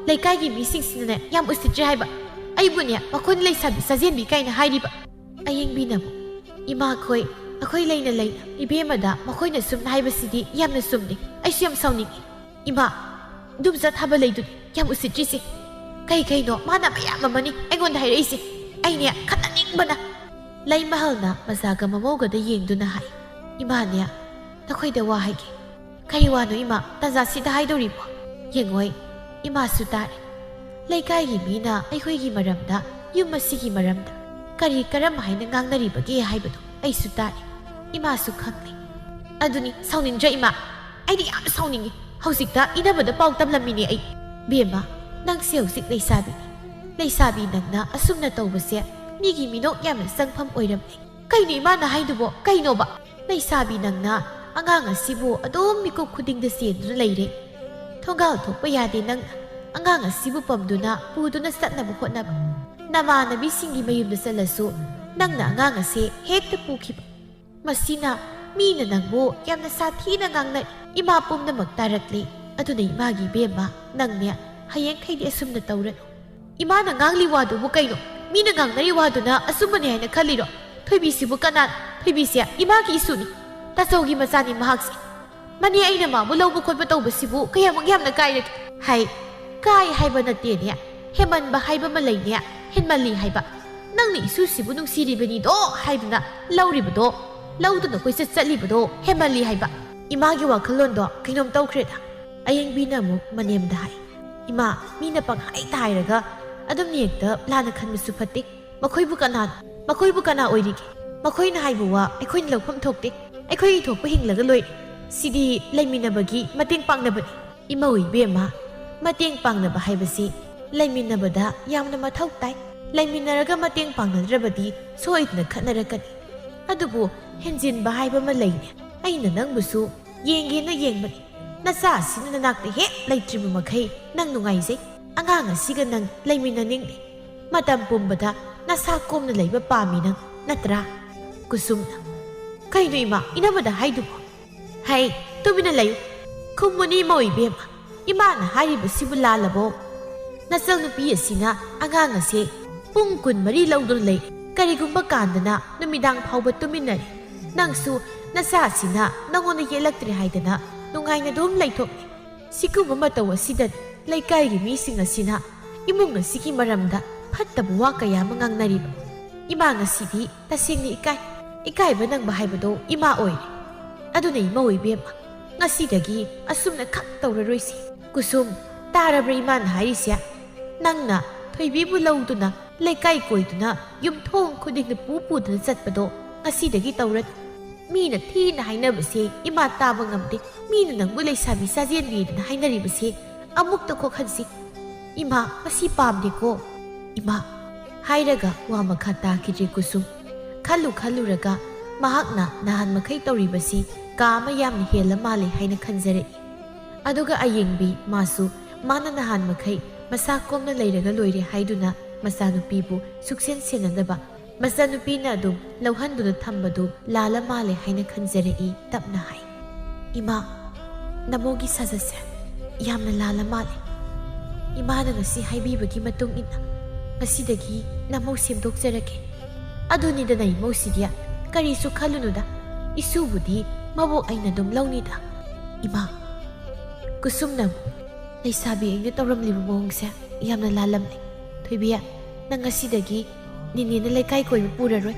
ꯂꯩꯀꯥꯏꯒꯤ ꯃꯤꯁꯤꯡꯁꯤꯅꯅꯦ ꯌꯥꯝ ꯎꯁꯤꯠꯇ꯭ꯔꯦ ꯍꯥꯏꯕ꯫ ꯑꯩꯕꯨꯅꯦ ꯃꯈꯣꯏꯅ ꯂꯩꯁꯥꯕꯤ ꯆꯥꯖꯦꯟꯕꯤ ꯀꯥꯏꯅ ꯍꯥꯏꯔꯤꯕ꯫ ꯑꯌꯦꯡꯕꯤꯅꯕꯨ, ꯏꯃꯥꯈꯣꯏ, ꯑꯩꯈꯣꯏ ꯂꯩꯅ ꯂꯩꯅ ꯏꯕꯦꯝꯃꯗ ꯃꯈꯣꯏꯅ ꯁꯨꯝ ꯍꯥꯏꯕꯁꯤꯗꯤ ꯌꯥꯝꯅ ꯆꯨꯝꯗꯦ꯫ ꯑꯩꯁꯨ ꯌꯥꯝ ꯁꯥꯎꯅꯤꯡꯉꯤ꯫ ꯏꯃꯥ, ꯏꯗꯣꯝꯆꯥ ꯊꯥꯕꯂꯩꯗꯨꯅꯤ ꯌꯥꯝ ꯎꯁꯤꯠꯇ꯭ꯔꯤꯁꯦ꯫ ꯀꯩ ꯀꯩꯅꯣ ꯃꯥꯅ ꯃꯌꯥꯝ ꯑꯃꯅꯤ ꯑꯩꯉꯣꯟꯗ ꯍꯥꯏꯔꯛꯏꯁꯦ꯫ ꯑꯩꯅꯦ ꯈꯠꯅꯅꯤꯡꯕꯅ꯫" ꯂꯩꯃꯍꯜꯅ ꯃꯆꯥꯒ ꯃꯃꯧꯒꯗ ꯌꯦꯡꯗꯨꯅ ꯍꯥꯏ, "ꯏꯃꯥꯅꯦ, ꯅꯈꯣꯏꯗ ꯋꯥ ꯍꯥꯏꯒꯦ꯫" "ꯀꯔꯤ ꯋꯥꯅꯣ ꯏꯃꯥ, ꯇꯥꯟꯖꯥꯁꯤꯗ ꯍꯥꯏꯗꯧꯔꯤꯕꯣ?" "ꯌꯦꯡꯉꯣꯏ, ꯏꯃꯥꯁꯨ ꯇꯥꯔꯦ꯫ ꯂꯩꯀꯥꯏꯒꯤ ꯃꯤꯅ ꯑꯩꯈꯣꯏꯒꯤ ꯃꯔꯝꯗ, ꯌꯨꯝ ꯑꯁꯤꯒꯤ ꯃꯔꯝꯗ ꯀꯔꯤ ꯀꯔꯝ ꯍꯥꯏꯅ ꯉꯥꯡꯅꯔꯤꯕꯒꯦ ꯍꯥꯏꯕꯗꯣ ꯑꯩꯁꯨ ꯇꯥꯔꯦ, ꯏꯃꯥꯁꯨ ꯈꯪꯂꯦ꯫" "ꯑꯗꯨꯅꯤ, ꯁꯥꯎꯅꯤꯡꯗ꯭ꯔꯥ ꯏꯃꯥ? ꯑꯩꯗꯤ ꯌꯥꯝ ꯁꯥꯎꯅꯤꯡꯉꯤ꯫ ꯍꯧꯖꯤꯛꯇ ꯏꯅꯝꯃꯗ ꯄꯥꯎ ꯇꯝꯂꯝꯃꯤꯅꯦ ꯑꯩ꯫" "ꯕꯦꯝꯃ, ꯅꯪꯁꯦ ꯍꯧꯖꯤꯛ ꯂꯩꯁꯥꯕꯤꯅꯤ꯫ ꯂꯩꯁꯥꯕꯤ ꯅꯪꯅ ꯑꯁꯨꯝꯅ ꯇꯧꯕꯁꯦ ꯃꯤꯒꯤ ꯃꯤꯅꯣꯛ ꯌꯥꯝꯅ ꯆꯪꯐꯝ ꯑꯣꯏꯔꯝꯂꯦ꯫" "ꯀꯩꯅꯣ ꯏꯃꯥꯅ ꯍꯥꯏꯗꯨꯕꯣ? ꯀꯩꯅꯣꯕ?" "ꯂꯩꯁꯥꯕꯤ ꯅꯪꯅ ꯑꯉꯥꯡ ꯑꯁꯤꯕꯨ ꯑꯗꯨꯝ ꯃꯤꯀꯨꯞ ꯈꯨꯗꯤꯡꯗ ꯆꯦꯟꯗꯨꯅ ꯂꯩꯔꯦ꯫ ꯊꯣꯡꯒꯥꯜ ꯊꯣꯛꯄ ꯌꯥꯗꯦ ꯅꯪꯅ꯫ ꯑꯉꯥꯡ ꯑꯁꯤꯕꯨ ꯄꯝꯗꯨꯅ ꯄꯨꯗꯨꯅ ꯆꯠꯅꯕ ꯍꯣꯠꯅꯕ꯫ ꯅꯃꯥꯟꯅꯕꯤꯁꯤꯡꯒꯤ ꯃꯌꯨꯝꯗ ꯆꯠꯂꯁꯨ ꯅꯪꯅ ꯑꯉꯥꯡ ꯑꯁꯦ ꯍꯦꯛꯇ ꯄꯨꯈꯤꯕ꯫ ꯃꯁꯤꯅ ꯃꯤꯅ ꯅꯪꯕꯨ ꯌꯥꯝꯅ ꯁꯥꯊꯤꯅ ꯉꯥꯡꯅꯔꯤ꯫ ꯏꯃꯥ ꯄꯨꯝꯅꯃꯛ ꯇꯥꯔꯛꯂꯦ꯫ ꯑꯗꯨꯅ ꯏꯃꯥꯒꯤ ꯏꯕꯦꯝꯃ, ꯅꯪꯅꯦ ꯍꯌꯦꯡꯈꯩꯗꯤ ꯑꯁꯨꯝꯅ ꯇꯧꯔꯅꯨ꯫" "ꯏꯃꯥꯅ ꯉꯥꯡꯂꯤ ꯋꯥꯗꯨꯕꯨ ꯀꯩꯅꯣ? ꯃꯤꯅ ꯉꯥꯡꯅꯔꯤ ꯋꯥꯗꯨꯅ ꯑꯆꯨꯝꯕꯅꯤ ꯍꯥꯏꯅ ꯈꯜꯂꯤꯔꯣ?" ꯊꯣꯏꯕꯤꯁꯤꯕꯨ ꯀꯅꯥ? ꯊꯣꯏꯕꯤꯁꯦ ꯏꯃꯥꯒꯤ ꯏꯁꯨꯅꯤ꯫ ꯇꯥꯆꯧꯒꯤ ꯃꯆꯥꯅꯤ ꯃꯍꯥꯛꯁꯦ꯫ ꯃꯅꯦ, ꯑꯩꯅ ꯃꯥꯕꯨ ꯂꯧꯕ ꯈꯣꯠꯄ ꯇꯧꯕꯁꯤꯕꯨ ꯀꯌꯥꯃꯨꯛ ꯌꯥꯝꯅ ꯀꯥꯏꯔꯒꯦ? ꯍꯥꯏ, ꯀꯥꯏ ꯍꯥꯏꯕ ꯅꯠꯇꯦꯅꯦ, ꯍꯦꯃꯟꯕ ꯍꯥꯏꯕ ꯑꯃ ꯂꯩꯅꯦ, ꯍꯦꯟꯃꯜꯂꯤ ꯍꯥꯏꯕ꯫ ꯅꯪꯅ ꯏꯁꯨꯁꯤꯕꯨ ꯅꯨꯡꯁꯤꯔꯤꯕꯅꯤꯗꯣ ꯍꯥꯏꯗꯨꯅ ꯂꯧꯔꯤꯕꯗꯣ, ꯂꯧꯗꯨꯅ ꯀꯣꯏꯆꯠ ꯆꯠꯂꯤꯕꯗꯣ ꯍꯦꯃꯜꯂꯤ ꯍꯥꯏꯕ꯫ ꯏꯃꯥꯒꯤ ꯋꯥꯈꯜꯂꯣꯟꯗꯣ ꯀꯩꯅꯣꯝ ꯇꯧꯈ꯭ꯔꯦꯗ꯫ ꯑꯌꯦꯡꯕꯤꯅ ꯑꯃꯨꯛ ꯃꯅꯦꯝꯗ ꯍꯥꯏ, "ꯏꯃꯥ, ꯃꯤꯅ ꯄꯪꯍꯥꯏ ꯇꯥꯏꯔꯒ ꯑꯗꯨꯝ ꯍꯦꯛꯇ ꯂꯥꯟꯅ ꯈꯟꯕꯁꯨ ꯐꯠꯇꯦ꯫ ꯃꯈꯣꯏꯕꯨ ꯀꯅꯥꯅꯣ? ꯃꯈꯣꯏꯕꯨ ꯀꯅꯥ ꯑꯣꯏꯔꯤꯒꯦ? ꯃꯈꯣꯏꯅ ꯍꯥꯏꯕ ꯋꯥ ꯑꯩꯈꯣꯏꯅ ꯂꯧꯐꯝ ꯊꯣꯛꯇꯦ꯫ ꯑꯩꯈꯣꯏꯒꯤ ꯊꯣꯛꯄ ꯍꯤꯡꯂꯒ ꯂꯣꯏꯔꯦ꯫ ꯁꯤꯗꯤ ꯂꯩꯃꯤꯟꯅꯕꯒꯤ ꯃꯇꯦꯡ ꯄꯥꯡꯅꯕꯅꯤ꯫" "ꯏꯃꯧ ꯏꯕꯦꯝꯃ, ꯃꯇꯦꯡ ꯄꯥꯡꯅꯕ ꯍꯥꯏꯕꯁꯤ ꯂꯩꯃꯤꯟꯅꯕꯗ ꯌꯥꯝꯅ ꯃꯊꯧ ꯇꯥꯏ꯫ ꯂꯩꯃꯤꯟꯅꯔꯒ ꯃꯇꯦꯡ ꯄꯥꯡꯅꯗ꯭ꯔꯕꯗꯤ ꯁꯣꯏꯗꯅ ꯈꯠꯅꯔꯛꯀꯅꯤ꯫ ꯑꯗꯨꯕꯨ ꯍꯦꯟꯖꯤꯟꯕ ꯍꯥꯏꯕ ꯑꯃ ꯂꯩꯅꯦ꯫ ꯑꯩꯅ ꯅꯪꯕꯨꯁꯨ ꯌꯦꯡꯒꯦꯅ ꯌꯦꯡꯕꯅꯤ꯫ ꯅꯆꯥ ꯑꯁꯤꯅ ꯅꯅꯥꯛꯇ ꯍꯦꯛ ꯂꯩꯇ꯭ꯔꯤꯕ ꯃꯈꯩ ꯅꯪ ꯅꯨꯡꯉꯥꯏꯖꯩ꯫ ꯑꯉꯥꯡ ꯑꯁꯤꯒ ꯅꯪ ꯂꯩꯃꯤꯟꯅꯅꯤꯡꯗꯦ꯫ ꯃꯇꯝ ꯄꯨꯝꯕꯗ ꯅꯁꯥ ꯀꯣꯝꯅ ꯂꯩꯕ ꯄꯥꯝꯃꯤ ꯅꯪ, ꯅꯠꯇ꯭ꯔꯥ?" ꯀꯨꯁꯨꯝꯅ, "ꯀꯩꯅꯣ ꯏꯃꯥ, ꯏꯅꯝꯃꯗ ꯍꯥꯏꯗꯨꯕꯣ?" "ꯍꯩ, ꯇꯨꯃꯤꯟꯅ ꯂꯩꯌꯨ꯫ ꯈꯨꯝꯃꯨꯅꯤ ꯏꯃꯧ ꯏꯕꯦꯝꯃ꯫ ꯏꯃꯥꯅ ꯍꯥꯏꯔꯤꯕꯁꯤꯕꯨ ꯂꯥꯜꯂꯕꯣ? ꯅꯆꯜꯅꯨꯄꯤ ꯑꯁꯤꯅ ꯑꯉꯥꯡ ꯑꯁꯦ ꯄꯨꯡ ꯀꯨꯟꯃꯔꯤ ꯂꯧꯗꯨꯅ ꯂꯩ꯫ ꯀꯔꯤꯒꯨꯝꯕ ꯀꯥꯟꯗꯅ ꯅꯨꯃꯤꯗꯥꯡ ꯐꯥꯎꯕ ꯇꯨꯃꯤꯟꯅꯔꯦ꯫ ꯅꯪꯁꯨ ꯅꯆꯥꯁꯤꯅ ꯅꯉꯣꯟꯗ ꯌꯦꯠꯂꯛꯇ꯭ꯔꯦ ꯍꯥꯏꯗꯅ ꯅꯨꯡꯉꯥꯏꯅ ꯑꯗꯨꯝ ꯂꯩꯊꯣꯛꯂꯦ꯫ ꯁꯤꯒꯨꯝꯕ ꯃꯇꯧ ꯑꯁꯤꯗ ꯂꯩꯀꯥꯏꯒꯤ ꯃꯤꯁꯤꯡ ꯑꯁꯤꯅ ꯏꯃꯨꯡ ꯑꯁꯤꯒꯤ ꯃꯔꯝꯗ ꯐꯠꯇꯕ ꯋꯥ ꯀꯌꯥ ꯑꯃ ꯉꯥꯡꯅꯔꯤꯕ꯫ ꯏꯃꯥ ꯉꯁꯤꯗꯤ ꯇꯁꯦꯡꯅ ꯏꯀꯥꯏ꯫ ꯏꯀꯥꯏꯕ ꯅꯪꯕ ꯍꯥꯏꯕꯗꯣ ꯏꯃꯥ ꯑꯣꯏꯔꯦ꯫ ꯑꯗꯨꯅ ꯏꯃꯧ ꯏꯕꯦꯝꯃ, ꯉꯁꯤꯗꯒꯤ ꯑꯁꯨꯝꯅ ꯈꯛ ꯇꯧꯔꯔꯣꯏꯁꯤ꯫" "ꯀꯨꯁꯨꯝ, ꯇꯥꯔꯕ꯭ꯔꯥ ꯏꯃꯥꯅ ꯍꯥꯏꯔꯤꯁꯦ? ꯅꯪꯅ ꯊꯣꯏꯕꯤꯕꯨ ꯂꯧꯗꯨꯅ ꯂꯩꯀꯥꯏ ꯀꯣꯏꯗꯨꯅ ꯌꯨꯝꯊꯣꯡ ꯈꯨꯗꯤꯡꯗ ꯄꯨ ꯄꯨꯗꯨꯅ ꯆꯠꯄꯗꯣ ꯉꯁꯤꯗꯒꯤ ꯇꯧꯔꯅꯨ꯫ ꯃꯤꯅ ꯊꯤꯅ ꯍꯥꯏꯅꯕꯁꯦ ꯏꯃꯥ ꯇꯥꯕ ꯉꯝꯗꯦ꯫ ꯃꯤꯅ ꯅꯪꯕꯨ ꯂꯩꯁꯥꯕꯤ ꯆꯥꯖꯦꯟꯕꯤꯗꯅ ꯍꯥꯏꯅꯔꯤꯕꯁꯦ ꯑꯃꯨꯛꯇ ꯀꯣꯛꯍꯟꯁꯤ꯫ ꯏꯃꯥ, ꯃꯁꯤ ꯄꯥꯝꯗꯦꯀꯣ, ꯏꯃꯥ꯫" ꯍꯥꯏꯔꯒ ꯋꯥ ꯃꯈꯥ ꯇꯥꯈꯤꯗ꯭ꯔꯦ ꯀꯨꯁꯨꯝ꯫ ꯈꯜꯂꯨ ꯈꯜꯂꯨꯔꯒ ꯃꯍꯥꯛꯅ ꯅꯍꯥꯟ ꯃꯈꯩ ꯇꯧꯔꯤꯕꯁꯤ ꯀꯥ ꯑꯃ ꯌꯥꯝꯅ ꯍꯦꯜꯂ ꯃꯥꯜꯂꯦ ꯍꯥꯏꯅ ꯈꯟꯖꯔꯛꯏ꯫ ꯑꯗꯨꯒ ꯑꯌꯦꯡꯕꯤ ꯃꯥꯁꯨ ꯃꯥꯅ ꯅꯍꯥꯟ ꯃꯈꯩ ꯃꯁꯥ ꯀꯣꯝꯅ ꯂꯩꯔꯒ ꯂꯣꯏꯔꯦ ꯍꯥꯏꯗꯨꯅ ꯃꯆꯥꯅꯨꯄꯤꯕꯨ ꯁꯨꯛꯁꯦꯟ ꯁꯦꯟꯅꯗꯕ, ꯃꯆꯥꯅꯨꯄꯤꯅ ꯑꯗꯨꯝ ꯂꯧꯍꯟꯗꯨꯅ ꯊꯝꯕꯗꯨ ꯂꯥꯜꯂ ꯃꯥꯜꯂꯦ ꯍꯥꯏꯅ ꯈꯟꯖꯔꯛꯏ꯫ ꯇꯞꯅ ꯍꯥꯏ, "ꯏꯃꯥ, ꯅꯃꯧꯒꯤ ꯁꯥꯖꯠꯁꯦ ꯌꯥꯝꯅ ꯂꯥꯜꯂ ꯃꯥꯜꯂꯦ꯫ ꯏꯃꯥꯅ ꯉꯁꯤ ꯍꯥꯏꯕꯤꯕꯒꯤ ꯃꯇꯨꯡ ꯏꯟꯅ ꯉꯁꯤꯗꯒꯤ ꯅꯃꯧ ꯁꯦꯝꯗꯣꯛꯆꯔꯒꯦ꯫ ꯑꯗꯨꯅꯤꯗꯅ ꯏꯃꯧꯁꯤꯗꯤ, ꯀꯔꯤꯁꯨ ꯈꯜꯂꯨꯅꯨꯗ, ꯏꯁꯨꯕꯨꯗꯤ ꯃꯕꯣꯛ ꯑꯩꯅ ꯑꯗꯨꯝ ꯂꯧꯅꯤꯗ꯫ ꯏꯃꯥ, ꯀꯨꯁꯨꯝꯅ ꯂꯩꯁꯥꯕꯤ ꯑꯩꯅ ꯇꯧꯔꯝꯂꯤꯕ ꯃꯑꯣꯡꯁꯦ ꯌꯥꯝꯅ ꯂꯥꯜꯂꯝꯂꯦ꯫ ꯊꯣꯏꯕꯤ, ꯅꯪ ꯉꯁꯤꯗꯒꯤ ꯅꯦꯅꯦꯅ ꯂꯩꯀꯥꯏ ꯀꯣꯏꯕ ꯄꯨꯔꯔꯣꯏ꯫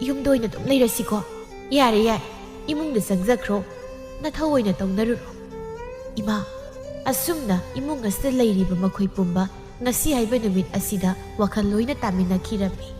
ꯌꯨꯝꯗ ꯑꯣꯏꯅ ꯑꯗꯨꯝ ꯂꯩꯔꯁꯤꯀꯣ꯫ ꯌꯥꯔꯦ, ꯌꯥꯔꯦ, ꯏꯃꯨꯡꯗ ꯆꯪꯖꯈ꯭ꯔꯣ꯫ ꯅꯊꯧ ꯑꯣꯏꯅ ꯇꯧꯅꯔꯨꯔꯣ꯫ ꯏꯃꯥ, ꯑꯁꯨꯝꯅ ꯏꯃꯨꯡ ꯑꯁꯤꯗ ꯂꯩꯔꯤꯕ ꯃꯈꯣꯏ ꯄꯨꯝꯕ ꯉꯁꯤ ꯍꯥꯏꯕ ꯅꯨꯃꯤꯠ ꯑꯁꯤꯗ ꯋꯥꯈꯜ ꯂꯣꯏꯅ ꯇꯥꯃꯤꯟꯅꯈꯤꯔꯝꯃꯤ꯫